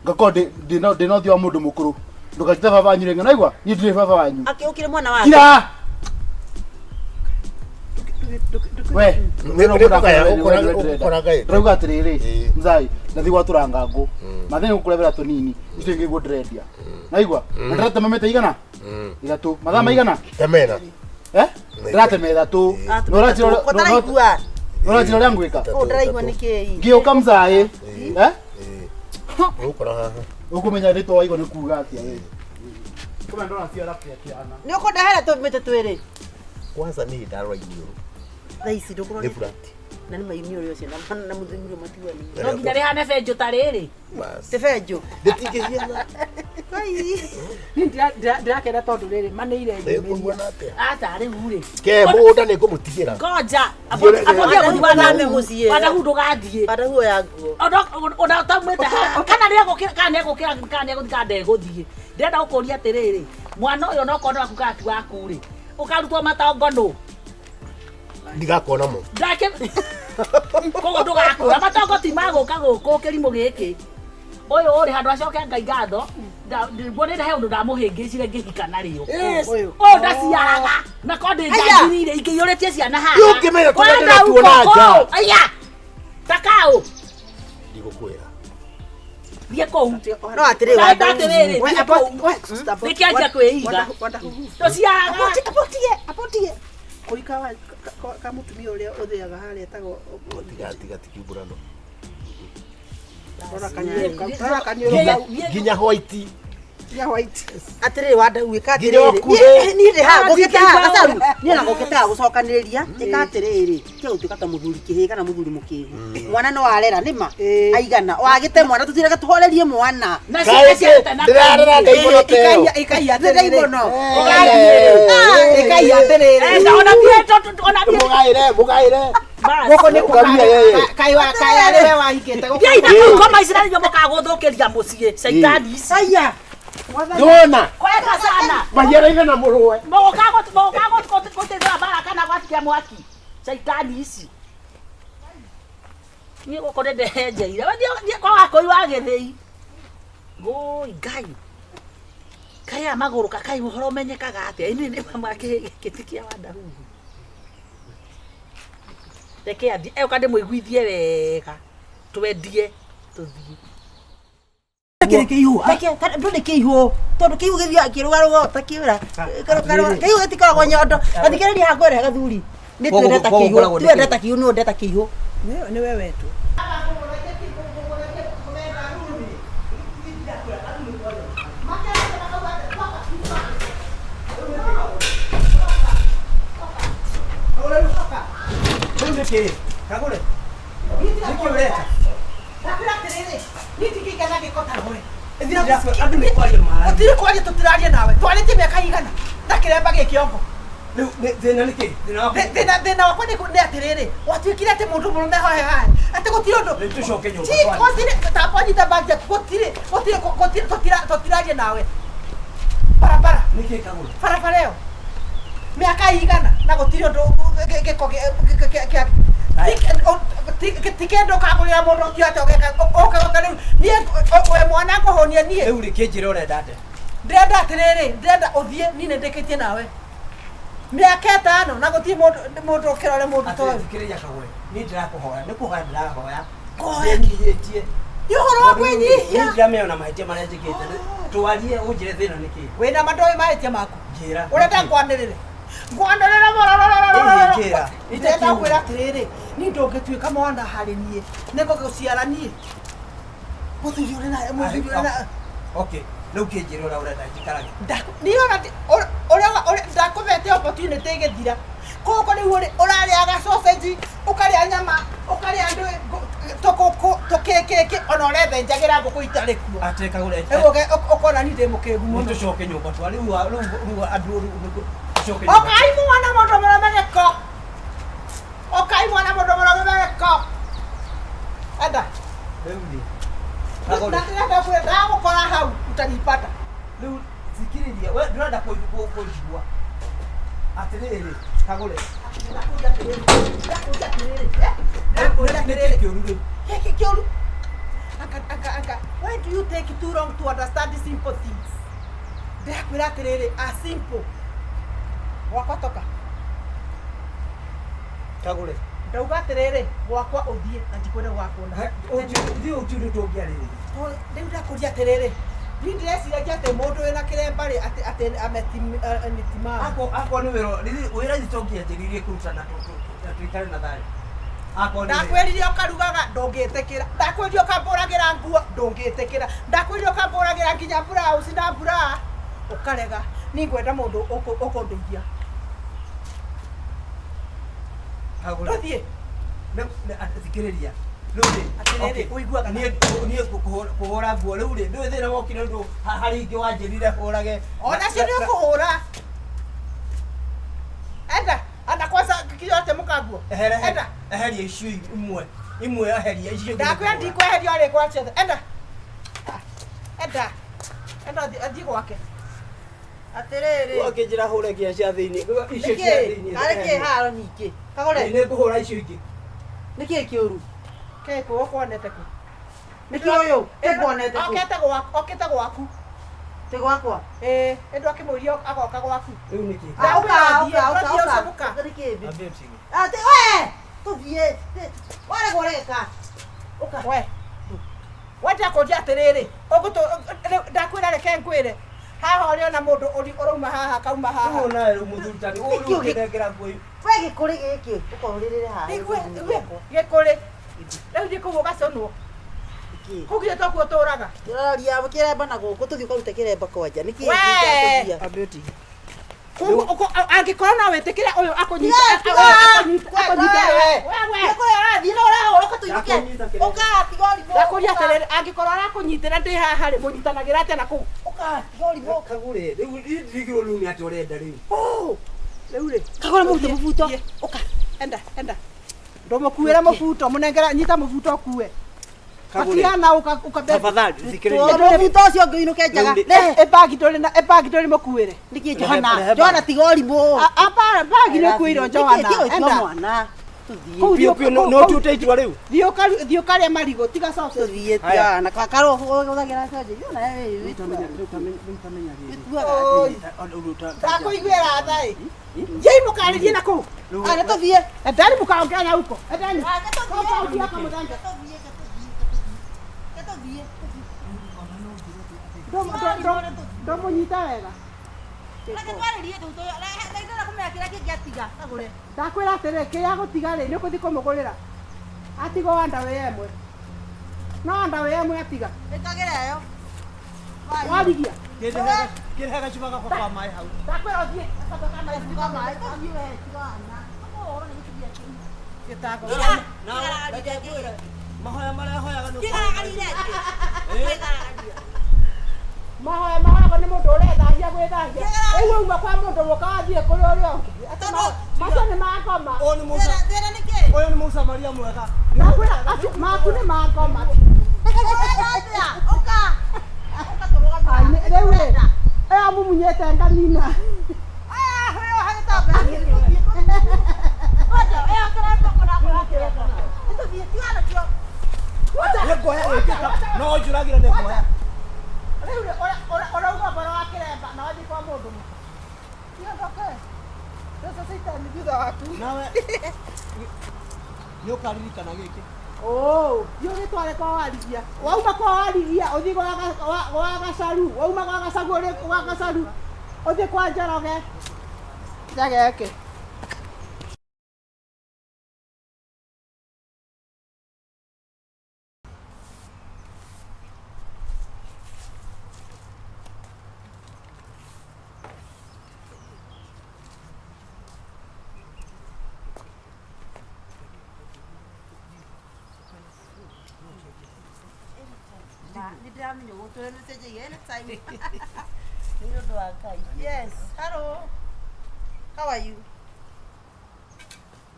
ngakorwo ndĩ na ũthiũ wa mũndũ mũkũrũ. Ndũkanjĩte baba wanyu rĩngĩ naigua? Niĩ ndirĩ baba wanyu. Akĩũkire mwana wake. Kira! We, Nĩngũgaya, ũkũra ngaĩ. ndĩrauga atĩrĩrĩ Ĩ. mzai ndathi gwatũra ngangũ mathĩ nĩgũkũrebera tũnini icio ingĩ guo ndĩrendia naigua na ndĩratema mĩtĩ igana ithatũ mathaa maigana Temena. eh ndĩratema ithatũ Na ũranjĩra ũrĩa- Ko ndaraigua. na ũranjĩra ũrĩa ngwĩka Ũũ ndaraigua nĩkĩĩ? ngĩũka mzaĩ eh Ũgũkora haha. ũkũmenya rĩtwa waigua nĩ kuga atĩa we kũmenya ndona ciara kĩa kĩana Nĩ ũkũndehera tũmĩtĩ twĩrĩ. Kwanza niĩ ndarora iniũrũ. Thaa ici ndũkũrora. Nĩ flat. Na nĩ mainiũrũ ũcio na mũthuri ũrĩa matiganĩire. No nginya rĩhane benjũ ta rĩrĩ. Bas. Ti benjũ. Rĩtingĩhiana. Niĩ ndirakena tondũ rĩrĩ manĩire Nĩngũmuona atĩa? Aca rĩu rĩ. Ke mũgũnda nĩngũmũtigĩra. Ngoja. Thiĩ- Abodia gũthiĩ Wanahu mũciĩ. Wanahu ndũgathiĩ. Wanahu oya nguo. Ona ũtaumĩte haha. Kana nĩegũkĩra kana nĩegũkĩra kana nĩegũthiĩ kana ndegũthiĩ. Ndĩrenda gũkũria atĩrĩrĩ. Mwana ũyũ onokorwo nĩ waku kana ti waku rĩ. Ũkarutwo matongo nũ. Ndigakona mo. Ndake koguo ndũgakũra matongo ti magũka gũkũ kĩrimũ gĩkĩ. Ũyũ ũrĩ handũ acoke Ngai ngatho. Nguo nĩ he ũndũ ndamũhĩngĩcire ngĩhika narĩo. Ũyũ. Ũyũ ndaciaraga na ko ndĩ njangiri ingĩiyũrĩtie ciana haha. Rĩu ũngĩmenya tũrĩa Wenda ndĩratuona uko nja. kũu. Aya. Takaũ. Ndigũkwĩra. Thiĩ kũu. No atĩrĩ Ndauga wandau. atĩrĩrĩ, thiĩ kũu. Nĩkĩanjia kwĩiga. Ndũciaraga. Abotige, abotige. Kũika wa ka mũtumia ũrĩa ũthĩaga harĩa etagwo Tiga tiga tikiumburano. rora kanyũrũ kau. Rora kanyũrũ kau. Nginya white. Nginya white. Atĩrĩrĩ wandau ĩka Nginya atĩrĩrĩ. ũkuhĩ. Niĩ ndĩ haha ngũkĩte haha gacaru. Niĩ na ngũkĩte haha gũcokanĩrĩria. Ĩka atĩrĩrĩ. Kĩa gũtuĩka ta mũthuri kĩhĩ kana mũthuri mũkĩgu. Mwana no arera nĩma. Aigana. Wagĩte mwana tũtireke tũhorerie mwana. Na ciana ciarĩte na Ndĩrarera ndaimono teo. Ĩkai atĩrĩrĩ. Ndaimono. Ĩkai atĩrĩrĩ. Eh, ona niĩ ona niĩ Mũgaĩre, mũgaĩre. Gũkũ nĩ Ũkaria yeye. Kaĩ wa kaĩ arĩ we wahingĩte gũkũ. Thiĩ na kũu ngoma ici na nĩguo mũkagũthũkĩria mũciĩ caitani ici. Aya. Nĩwona? Kwega sana. Mahiaraine na mũrũwe. Mũgũka gũteithũra mbara kana gwatikia mwaki. Caitani ici. Niĩ gũkũ nĩ ndehenjeire. We thiĩ kwa wakũi wa gĩthĩi. Ngũi Ngai. Kaĩ aya magũrũka kaĩ ũhoro ũmenyekaga atĩa? Ĩnĩ nĩ mama gĩti kĩa Wandahuhu. Reke athiĩ eũka ndĩmũiguithie wega. Twendie tũthiĩ. Reke ndũrĩ kĩihũ tondũ kĩihũ gĩthiaga kĩrũgarũga ta kĩũra kĩihũ gĩtikoragwo nyondo na thikĩrĩria haha ngwĩre gathuri nĩ twendeta kĩihũ twendeta kĩihũ nĩ ũndeta kĩihũ Nĩ we wetwo. Rĩu nĩ kĩĩ? Kagũre. Nĩkĩ ũreka? Ndakwĩra atĩrĩrĩ, niĩ ndingĩikara na gĩko ta we. Andũ nĩ kwaria mararia. Gũtirĩ kwaria tũtiraria nawe. Twarĩtie mĩaka igana na kĩremba gĩkĩongo. Rĩu thĩna nĩ kĩĩ? Thĩna waku? Thĩna wakwa nĩ atĩrĩrĩ, gwatuĩkire atĩ mũndũ mũrũme hohe haha, atĩ gũtirĩ ũndũ. Rĩu tũcoke nyũmba Ti, twarie. gũtirĩ, takwanyita bagi yaku, gũtirĩ, gũtirĩ, gũtirĩ, tũtiraria nawe. Barabara. Nĩ kĩĩ Kagũre? Barabara ĩyo. Mĩaka igana na gũtirĩ ũndũ gĩko kĩa ti kĩndũ ũkagũrĩra mũndũ ũtio atĩ ũgeka ũke ũke rĩu niĩ we mwana ngũhũnia niĩ. Rĩu rĩ kĩnjĩre ũrenda atĩa? Ndĩrenda atĩrĩrĩ, ndĩrenda ũthiĩ niĩ nĩndĩkĩtie nawe. Mĩaka ĩtano na gũtirĩ mũndũ ũkĩrore mũndũ ta ũyũ. Thikĩrĩria Kagũre, niĩ ndĩrakũhoya, nĩ kũhoya ndĩrahoya. Kũhoya? Ndĩnyihĩtie. Nĩ ũhoro wa kwĩnyihia. Niĩ ndiramenya ona mahĩtia marĩa njĩkĩte. Twarie ũnjĩre thĩna nĩ kĩĩ. Wĩna ma ndũĩ mahĩtia maku. Njĩra. Ũrenda ngwanĩrĩre. Ngwanĩrĩre Njĩra. Ndĩrenda kwĩra atĩrĩrĩ, niĩ ndũngĩtuĩka mwana harĩ niĩ. Nĩngũgũciara niĩ. Mũthuri ũrĩ na mũthuri ũrĩ na Okay, rĩu kĩnjĩre ũrĩa ũrenda njikarage. Niĩ ona ũrĩa ndakũhete opportunity ĩgĩthira. Koguo rĩu ũrĩ ũrarĩaga sausage, ũkarĩa nyama, ũkarĩa tũkũkũ, tũkĩkĩkĩ, ona ũrethenjagĩra ngũkũ itarĩ kuo. Atĩ Kagũre. Rĩu ũkona niĩ ndĩ mũkĩgu mũno. Tũcoke nyũmba twa rĩu rĩu andũ rĩu tũcoke nyũmba. Ũkai mwana mũndũ mũrũme gĩko. Ũkai mwana mũndũ mũrũme gĩko. Enda. Rĩu rĩ. Kagũre. Ndĩrenda kwĩra ndagũkora hau utanipata. Rĩu thikĩrĩria, we ndũrenda kũnjigua. Atĩrĩrĩ, Kagũre. Ndakũria atĩrĩrĩ. Ndakũria atĩrĩrĩ. Ndakũria atĩrĩrĩ. Nĩkĩ kĩũru rĩu? Gĩkĩ kĩũru. Anga anga anga. Why do you take too long to understand the simple things? Ndĩrakwĩra atĩrĩrĩ, a simple. Gwakwa toka. Kagũre. Ndauga atĩrĩrĩ, gwakwa ũthiĩ na ndikwenda gwakuona. Thiĩ ũthiĩ tũngĩarĩrĩria. Rĩu ndakũria atĩrĩrĩ, niĩ ndĩreciragia atĩ mũndũ wĩna kĩremba rĩ atĩ atĩ ametimamu. Akorwo nĩ wĩra wĩra ithe tũngĩanjĩrĩirie kũruta na tũikare na thayũ. Akorwo nĩ wĩra. Ndakwĩrire ũkarugaga ndũngĩtĩkĩra. Ndakwĩrire ũkambũragĩra nguo ndũngĩtĩkĩra. Ndakwĩrire ũkambũragĩra nginya blouse na bra ũkarega. Niĩ ngwenda mũndũ ũkũndeithia. Kagũre. Tũthiĩ. Thikĩrĩria. Rĩu rĩ, Atĩrĩrĩ, ũiguaga niĩ kũhũra nguo rĩu rĩ, ndũĩ thĩna wokire ũndũ harĩ ingĩ wanjĩrire hũrage. Onacio nĩ ũkũhũra. Enda, anda kwanza kiyote mũkanguo. Enda. Eheria icio imwe. Imwe eheria icio ingĩ. Ndakwĩra ndikweheria ũrĩ kwa ciothe. Enda. Enda. Enda athiĩ gwake. Atĩrĩrĩ. Ũkĩnjĩra hũre nginya cia thĩinĩ. Icio cia thĩinĩ. Karĩ kĩ haro ningĩ? Kagũre. Nĩ ngũhũra icio ingĩ. Nĩkĩ kĩũru? Kĩ kũ ũkuonete kũ? Nĩkĩ ũyũ? Kĩ kuonete kũ? Okĩte gwaku, okĩte gwaku. Ti gwakwa? Ĩĩ, ĩndũ akĩmũria agoka gwaku. Rĩu nĩkĩ? Ũka, ũka, ũka, ũka. Nĩkĩ? Ambia ũtige. Atĩ we! Tũthiĩ. Waregwo ũreka. Ũka. We. We ndakũria atĩrĩrĩ, ndakwĩra reke ngwĩre. Haha ũrĩ ona mũndũ ũrauma haha akauma haha. Ũyũ nawe rĩu mũthuri ta rĩu ũkĩnengera nguo. We gĩkũrĩ gĩkĩ ũkorũrĩrĩre haha. Gĩkũrĩ. Rĩu thiĩ kũu ũgaconwo. Kũu githĩ tokuo ũtũraga. Ndĩraria kĩremba na gũkũ tũthiĩ ũkarute kĩremba kwanja. Nĩkĩ We! gĩkĩ? Ambia ũtige. Kũu angĩkorwo no wĩtĩkĩre ũyũ akũnyite akũnyite we. Gĩkũrĩ ũrathiĩ na ũrahũra ũka tũinũke. Ũka tiga ũrimũ. Ndakũria atĩrĩrĩ, angĩkorwo arakũnyitĩra ndĩ haha rĩ, mũnyitanagĩra atĩa na kũu? Ũka tiga ũrimũ. Kagũre, rĩu niĩ ndirigirwo rĩu nĩ atĩa ũrenda rĩu. Rĩu rĩ. Kagũre mũrute mũbuto. Ũka. Enda, enda. Ndũmũkuĩre mũbuto, mũnengera nyita mũbuto ũkue. Gatiana ũka Tafadhali thikĩrĩria. Mũbuto ũcio ũngĩ ũinũke njaga. Ĩ bagi ndũrĩ na ĩ bagi ndũrĩ mũkuĩre. Nĩkĩ Johana? Johana tiga ũrimũ. Bagi nĩ ũkuĩirwo Johana. Enda. Mwana. Tũthiĩ. Kũu Piũ piũ no ũtuĩte itua rĩu. Thiĩ ũkarĩe marigũ tiga sausage. Tũthiĩ Johana. Karwo ũhũthagĩra sausage. Johana wewe. Ndakũiguĩra tha ĩ. Thiĩi mũkarĩrie na kũu. Aya tũthiĩ. Endani mũkaongea na huko. Endani. Tũthiĩ. Ndũmũnyita wega. Ndakwĩra atĩrĩ kĩrĩa agũtiga rĩ nĩ ũkũthiĩ kũmũgũrĩra. Atigwo underwear ĩmwe. No underwear ĩmwe atiga. Warigia. Kĩrehe gacuba gakwa ka maĩ hau. Ndakwĩra ũthiĩ gacuba ka maĩ. Mahoya marĩa hoyaga nĩ Mahoya mahoyagwo nĩ mũndũ ũrethahia gwĩthahia. Rĩu wauma kwa mũndũ ũka wathiĩ kũrĩ ũrĩa ũngĩ. Macio nĩ ma ngoma. Ũyũ nĩ Mũsamaria mwega. Ndakwĩra acio maku nĩ ma ngoma. Rĩu rĩ ĩyo mumunyĩte nganina. Nĩnguoya ĩkĩka no njũragĩre nĩnguoya. Rĩu rĩ ũrauga ũhoro wa kĩremba na wathiĩ kwa mũndũ mũka. Tiga ndoke. Mbeca caitani thutha waku. Nawe nĩ ũkaririkana gĩkĩ. Thiĩ ũgĩtware kwa warigia. Wauma kwa warigia ũthiĩ gwa Gacaru. Wauma gwa Gacaru ũrĩ gwa Gacaru. Ũthiĩ kwa Njoroge. Njageke. Yes, hello. How are you?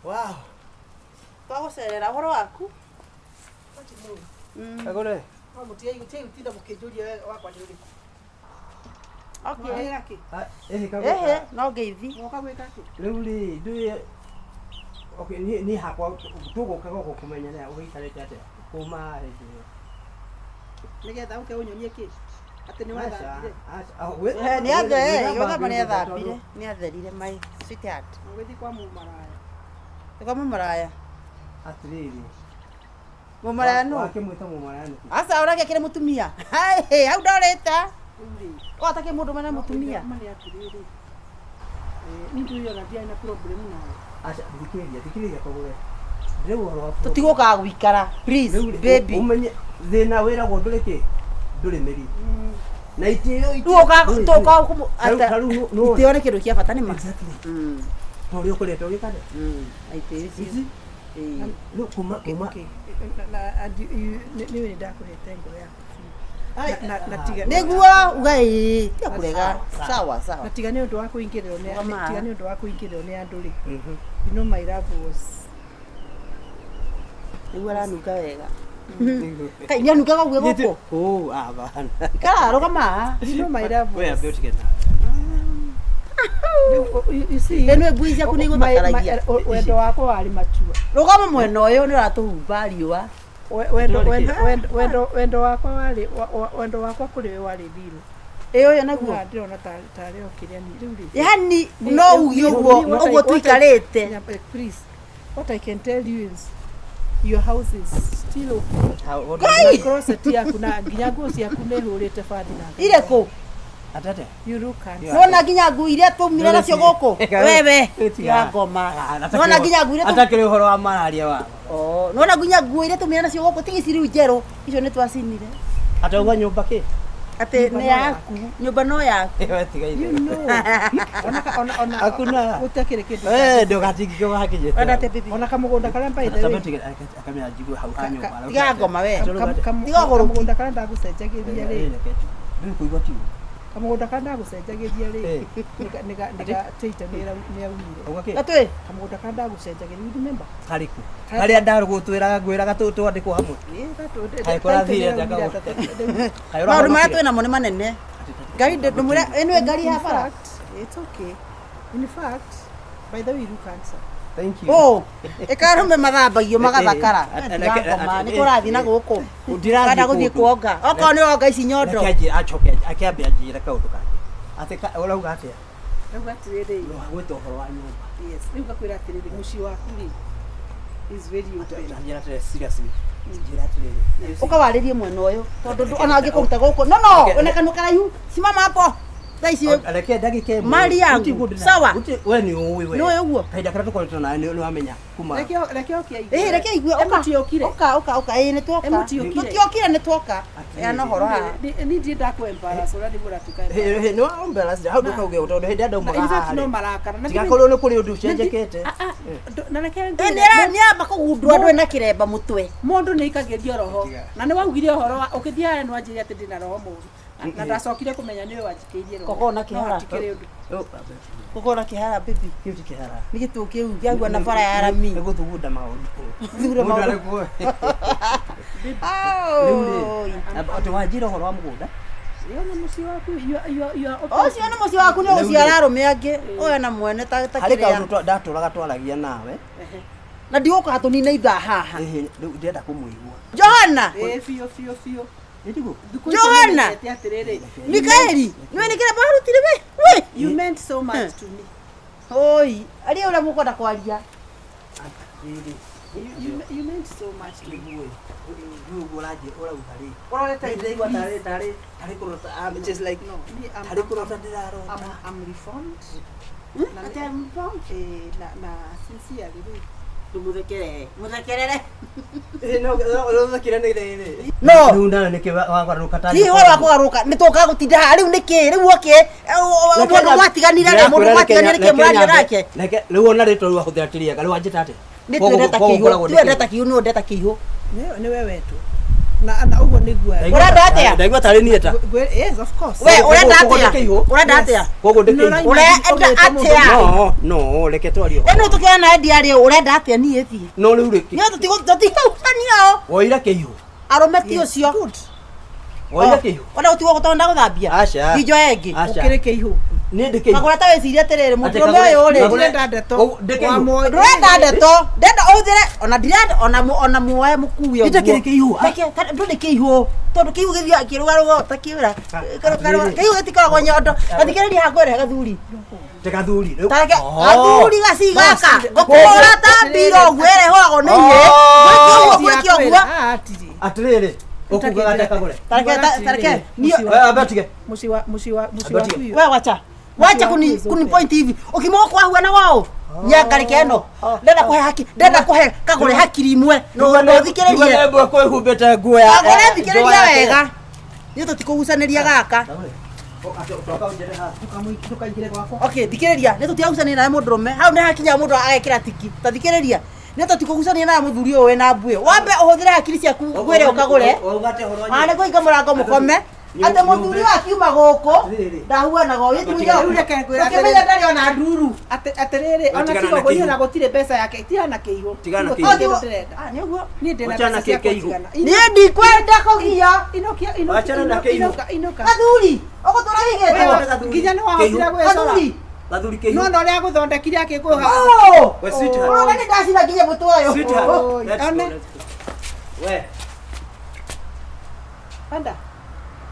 Wow. Twagũcerera ũhoro waku? Kagũre. No mũtige gũtinda mũkĩnjũria wakwa nĩ ũrĩkũ. Okay. Ĩhĩ Ehe, no ngeithi. Woka gwĩka kĩ? Rĩu rĩ ndũĩ okay niĩ hakwa tũgũka gũkũ kũmenyana ũgĩikarĩte atĩa kuma hĩndĩ ĩyo. Nĩgetha ũke ũnyonie kĩ? Atĩ nĩ wathambire. Nĩ athambire, nĩ atherire my sweetheart. Ũgĩthiĩ kwa mũmaraya. Nĩ kwa mũmaraya. Atĩrĩrĩ. Mũmaraya nũ? Wakĩmwĩta mũmaraya nĩkĩ? Aca ũragĩkĩre mũtumia. Hau ndorĩte. Wata kĩ mũndũ mena mũtumia. Ma nĩ atĩrĩrĩ. Niĩ ndũĩ ona ndiarĩ na problem nawe. Aca thikĩrĩria thikĩrĩria kagũre. Rĩu ũhoro wa Tũtigũkaga gũikara. Please baby. Ũmenye thĩna wĩragwo ndũrĩ kĩ? Ndũrĩ mĩri. Na itĩo Rĩu itĩo nĩ kĩndũ kĩa bata nĩ ma. Ta ũrĩa ũkoretwo ũgĩka Itĩo ici. Rĩu kuma kuma. Nĩ nĩ ndakũhete ngoro yaku biũ. Nĩguo uga ĩĩ tiga kũrega. Sawa sawa. Na tiga nĩ ũndũ wa kũingĩrĩrwo nĩ tiga nĩ ũndũ wa kũingĩrĩrwo nĩ andũ rĩ. You know my love was nĩguo aranunga wega. Kai nĩ anungaga ũguo gũkũ? Ũ abana. Ikara rũgama. You know my love was. We ambe ũtige na. You see. Ĩno ngui ciaku nĩ igũthakaragia. Wendo wakwa warĩ matua. Rũgama mwena ũyũ nĩ ũratũhumba riũa. Wendo wakwa warĩ wendo wakwa kũrĩ we warĩ real. Ĩ ũyũ naguo. Ndĩrona tarĩ o kĩrĩa rĩu rĩ. Yaani no uge ũguo ũguo tũikarĩte. Please, what I can tell you is your house is still open. Ngai! Closet yaku na nginya nguo ciaku nĩ hũrĩte bathi na. Irĩkũ? Atete. You look handsome. Nona nginya nguo iria tũmire nacio gũkũ. Wewe ya ngoma. Nona nginya nguo iria atakĩrĩ ũhoro wa mararia wa. Oh, nona nginya nguo iria tũmire nacio gũkũ tiga ici rĩu njerũ. Icio nĩ twacinire. Atauga nyũmba kĩ? Atĩ nĩ yaku. Nyũmba no yaku. You know. Ona Hakuna. gũtakĩrĩ kĩndũ. Eh, ndũgatingĩke wakinyĩte. Ona te bibi. Ona kamũgũnda karĩa by the way. Akamenya njigue hau ha nyũmba. Tiga ngoma we. Tiga ũgũrũki. Kamũgũnda karĩa ndagũcenjagĩria rĩ. Rĩu kũigua ti. Kamũgũnda karĩa ndagũcenjagĩria rĩ, Eh. nĩgatĩite nĩaumire. Auga kĩ? Gatwĩ. Kamũgũnda karĩa ndagũcenjagĩria, you remember? Karĩkũ? Karĩa ndagũtwĩraga ngwĩraga twandĩkwo hamwe. Kaĩ kũrathire atĩa kagũrũ? Kaĩ Maũndũ marĩa ũrahonokire? twĩ namo nĩ manene. Ngari ndũmwĩra ĩno ĩ ngari ya bara. It's okay. In fact, by the way, you look handsome. Thank you. Oh, ĩkarũme mathambagio magathakara. Eh, eh, Ndigakoma, eh, nĩ kũrathiĩ na gũkũ. Ndirathiĩ Kana gũthiĩ kũndũ. kuonga. Okorwo nĩ wonga ici nyondo. Reke acoke akĩambe anjĩre kaũndũ kangĩ. Atĩ ũrauga atĩa? Rauga atĩrĩrĩ. Gwĩta ũhoro wa nyũmba. Yes, rĩu ngakwĩra atĩrĩrĩ, mũciĩ waku rĩ is very open. Njĩra atĩrĩrĩ, seriously. Njĩra atĩrĩrĩ. Ũkawarĩrie mwena ũyũ tondũ ona angĩkũruta gũkũ. No no, wĩna kanua karaihu. Simama hapo. Thaa ici Reke ndagĩka ĩmwe. Mali yangu. Gũtirĩ ũndũ ndĩra- Sawa. We nĩ ũĩ we. Nĩ ũĩ ũguo? Kahinda karĩa tũkoretwo nawe nĩ wamenya kuma. Reke oke aigue. Ĩĩ reke igue ũka. Mũtiokire. Ũka ũka ũka ĩĩ nĩ twoka. Mũtiokire. Tũtiokire nĩ twoka. Heana ũhoro haha. Niĩ ndirĩ ndakũ-embarrass ũrĩa nĩguo ũratuĩka Hĩ, hĩ, nĩ wa embarrass hau ndũkauge ũũ, tondũ hĩndĩ ĩrĩa ndaumaga In fact, haha no rĩ, marakara. Na tigakorwo nĩ kũrĩ ũndũ ũcenjekete. Na reke Ĩ ngwĩre, nĩ amba kũgundũra ndũrĩ na kĩremba mũtwe. Mũndũ nĩ aikagĩrio roho na nĩ waugire ũhoro wa ũkĩthiĩ harĩa nĩ wanjĩrire atĩ ndĩna roho mũru na ndacokire kũmenya nĩwe wanjikĩirie roho. Koko na kĩhara. No hatikĩrĩ ũndũ. Koko na kĩhara bibi. Kĩu ti kĩhara. Nĩ gĩtũ kĩu kĩagua na bara ya rami. Nĩ gũthugunda maũndũ. Gũthugunda Mũndũ maũndũ. arĩ Rĩu rĩ, atĩ wanjĩra ũhoro wa mũgũnda? Ona mũciĩ waku you are open. Ũcio nĩ mũciĩ waku nĩ ũgũciara arũme angĩ. Ũyũ na mwene ta Harĩ kĩrĩa. kaũndũ ndatũraga twaragia nawe. Na ndigũka tũnine ithaa haha. Ĩhĩ, rĩu ndĩrenda kũmũigua. Johana. Ĩĩ biũ biũ biũ. Nĩtiguo? Thikũ ici Johana. nĩmenyete atĩrĩrĩ, Mikaeli, nĩwe nĩ kĩremba warutire we? We. You meant so much to me. Oi, aria ũrĩa mũkwenda kwaria. Atĩrĩrĩ, You meant so much to me. nĩguo ĩ, rĩu ũguo ũrauga rĩ. Ũrorete Ndĩraigua tarĩ tarĩ tarĩ kũrota, I'm just like No, me, I'm, tarĩ kũrota ndĩrarota. I'm reformed. Na Atĩ I'm reformed? Eh, na sincerely rĩ. Ndũmũthekerere. Mũthekerere. Ĩ, no ũthekire nĩ rĩrĩ. No. Rĩu nawe nĩkĩ wagarũrũka ta Ti ũhoro wa kũgarũrũka nĩ tũkaga gũtinda haha rĩu nĩkĩ rĩu oke mũndũ mwatiganire rĩ mũndũ mwatiganire nĩkĩ mũraria nake. Reke rĩu ona rĩtwa rĩu wahũthĩra ti rĩega rĩu wanjĩta atĩa? Nĩ twendeta kĩihũ twendeta kĩihũ nĩ ũndeta kĩihũ. Nĩwe wetwo. Na ũguo nĩguo. Ũrenda atĩa? Ndaigua tarĩ niĩ ta. Yes, of course. We ũrenda Koguo atĩa? ndĩ kĩihũ? Ũrenda atĩa? Koguo ndĩ kĩihũ? Ũrenda atĩa? No, no, reke twarie ũhoro. Ĩno tũkĩona endia rĩ ũrenda atĩa niĩ thiĩ? No rĩu rĩ. Niĩ tũtigũcania o. Woira kĩihũ. Arũme ti ũcio. Woira kĩihũ. Ona gũtigwo gũtonda gũthambia. Aca. Njoe ĩngĩ. Aca. Ũkĩrĩ kĩihũ. Niĩ ndĩ kĩihũ. Kagũra ta wĩcirie atĩrĩrĩ Atĩ mũndũrũme kagũre- ũyũ rĩ. kagũre- Ndĩrenda ndeto. Ndĩ kĩihũ. Ndũrenda ndeto. Ndenda ũhũthĩre ona ndirenda ona ona muoe mũkue ũguo. Itakĩrĩ kĩihũ. Reke ndũrĩ kĩihũ. Tondũ kĩihũ gĩthiaga kĩrũgarũga ta kĩũra. Kĩihũ gĩtikoragwo nyondo. Gathikĩrĩria haha ngwĩre gathuri. Te gathuri. Rĩu. Tareke Oh. gathuri gaci gaka. Ngũkũhũra ta mbiro ũguo ĩrĩa ĩhũragwo nĩ ihĩĩ. Gwĩke ũguo gwĩke ũguo. Atirĩ. Atĩrĩrĩ, ũkugaga atĩa kagũre? Tareke tareke. Niĩ We amba tige. Mũciĩ wa mũciĩ wa mũciĩ waku we wacha wacha kuni point hivi ukimoa kwa huana wao nyangarike eno ndenda kuhe haki ndenda kuhe kagure hakiri imwe no no thikiririe Mbwa kwĩhumbĩte nguo ya. kagure thikiriria wega ni tutikugucaniria gaka Ndũkaingĩre gwakwa. okay thikiriria ni tutiagucania nawe mũndũrũme hau nĩ hakinya mũndũ agekĩra tiki ta thikiriria nĩ tũtikũgucania nawe mũthuri ũyũ wĩna mbuĩ wambe ũhũthĩre hakiri ciaku ngwĩre ũkagũre Wauga atĩa ũhoro wa Ah, nĩ kũhinga mũrango mũkome atĩ mũthuri ũyũ akiuma gũkũ ndahuanaga ũyũ Rĩu reke ngwĩre ũkĩmenya ndarĩ ona nduru Atĩrĩrĩ, ona Tigana tiga na ũguo niĩ kĩihũ. ona gũtirĩ mbeca yake. Tigana na kĩihũ. Tigana na Gũtirĩ kĩihũ. kĩndũ ndĩrenda. Ah, nĩ ũguo Niĩ ndĩna Wachana mbeca cia kĩihũ. kũnjigana. niĩ ndikwenda kũgia Inũkia, inũkia, Wachana na kĩihũ. inũka, inũka. gathuri ũgũtũra wigĩtwo Nginya nĩ wahotire gwĩcora. gathuri Gathuri kĩihũ. No na ũrĩa agũthondekire akĩkũha. Oh! We sweetheart. Ũroga nĩ ndacina nginya mũtwe ũyũ Sweetheart. Oi, Let's go, one. let's go. We, Panda.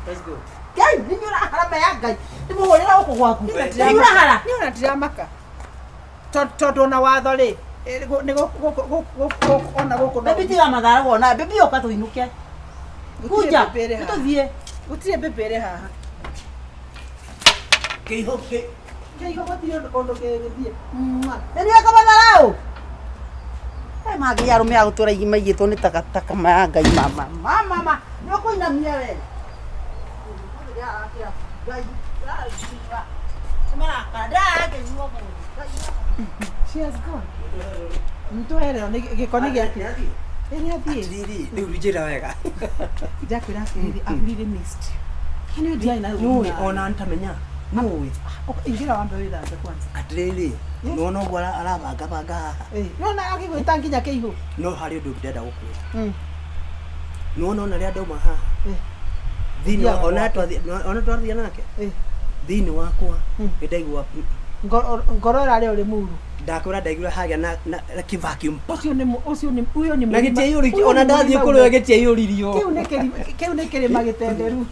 let's go. Ngai nĩ ũrahara maya Ngai ndĩmũhũrĩra gũkũ gwaku nĩ ũrahara Niĩ ona ndiramaka. Tondũ ona watho rĩ, nĩ gũkũ ona gũkũ no. Bebi tiga mathara wona bebi ũka tũinũke Gũtirĩ kunja mbembe ĩrĩ nĩ haha. tũthiĩ Gũtirĩ mbembe ĩrĩ haha. Kĩihũ kĩ. Kĩihũ gũtirĩ ũndũ kĩgĩthiĩ. nĩ nĩweka matharau Ĩ mangĩ arũme a gũtũra maigĩtwo nĩ takataka maya Ngai mama mama ma nĩ ũkũinamia we She has gone. Mtũherero nĩ gĩko nĩ gĩake. Ĩ nĩ athiĩ. Atĩrĩrĩ, rĩu njĩra wega. Ndakwĩra atĩrĩrĩ, I've really missed you. Yaani ndiarĩ na Nũĩ ona ntamenya. Nũĩ. Ingĩra wambe wĩthambe kwanza. Atĩrĩrĩ, nĩwona ũguo arabangabanga haha. Nona agĩgwĩta nginya kĩihũ. No harĩ ũndũ ndĩrenda gũkwĩra. Nĩwona ona rĩrĩa ndauma haha. Thĩinĩ wa ona twathiĩ ona twathiĩ nake. Thĩinĩ wakwa nĩndaigua Ngoro ĩrarĩ ũrĩ muru. Ndakwĩra ndaigua hagĩa na kĩ-vacuum. Ũcio nĩ ũcio nĩ ũyũ nĩ Na gĩtiaiyũririo ona ndathiĩ kũrĩ we gĩtiaiyũririo. Kĩu nĩ kĩrĩma kĩu nĩ kĩrĩma gĩtenderu.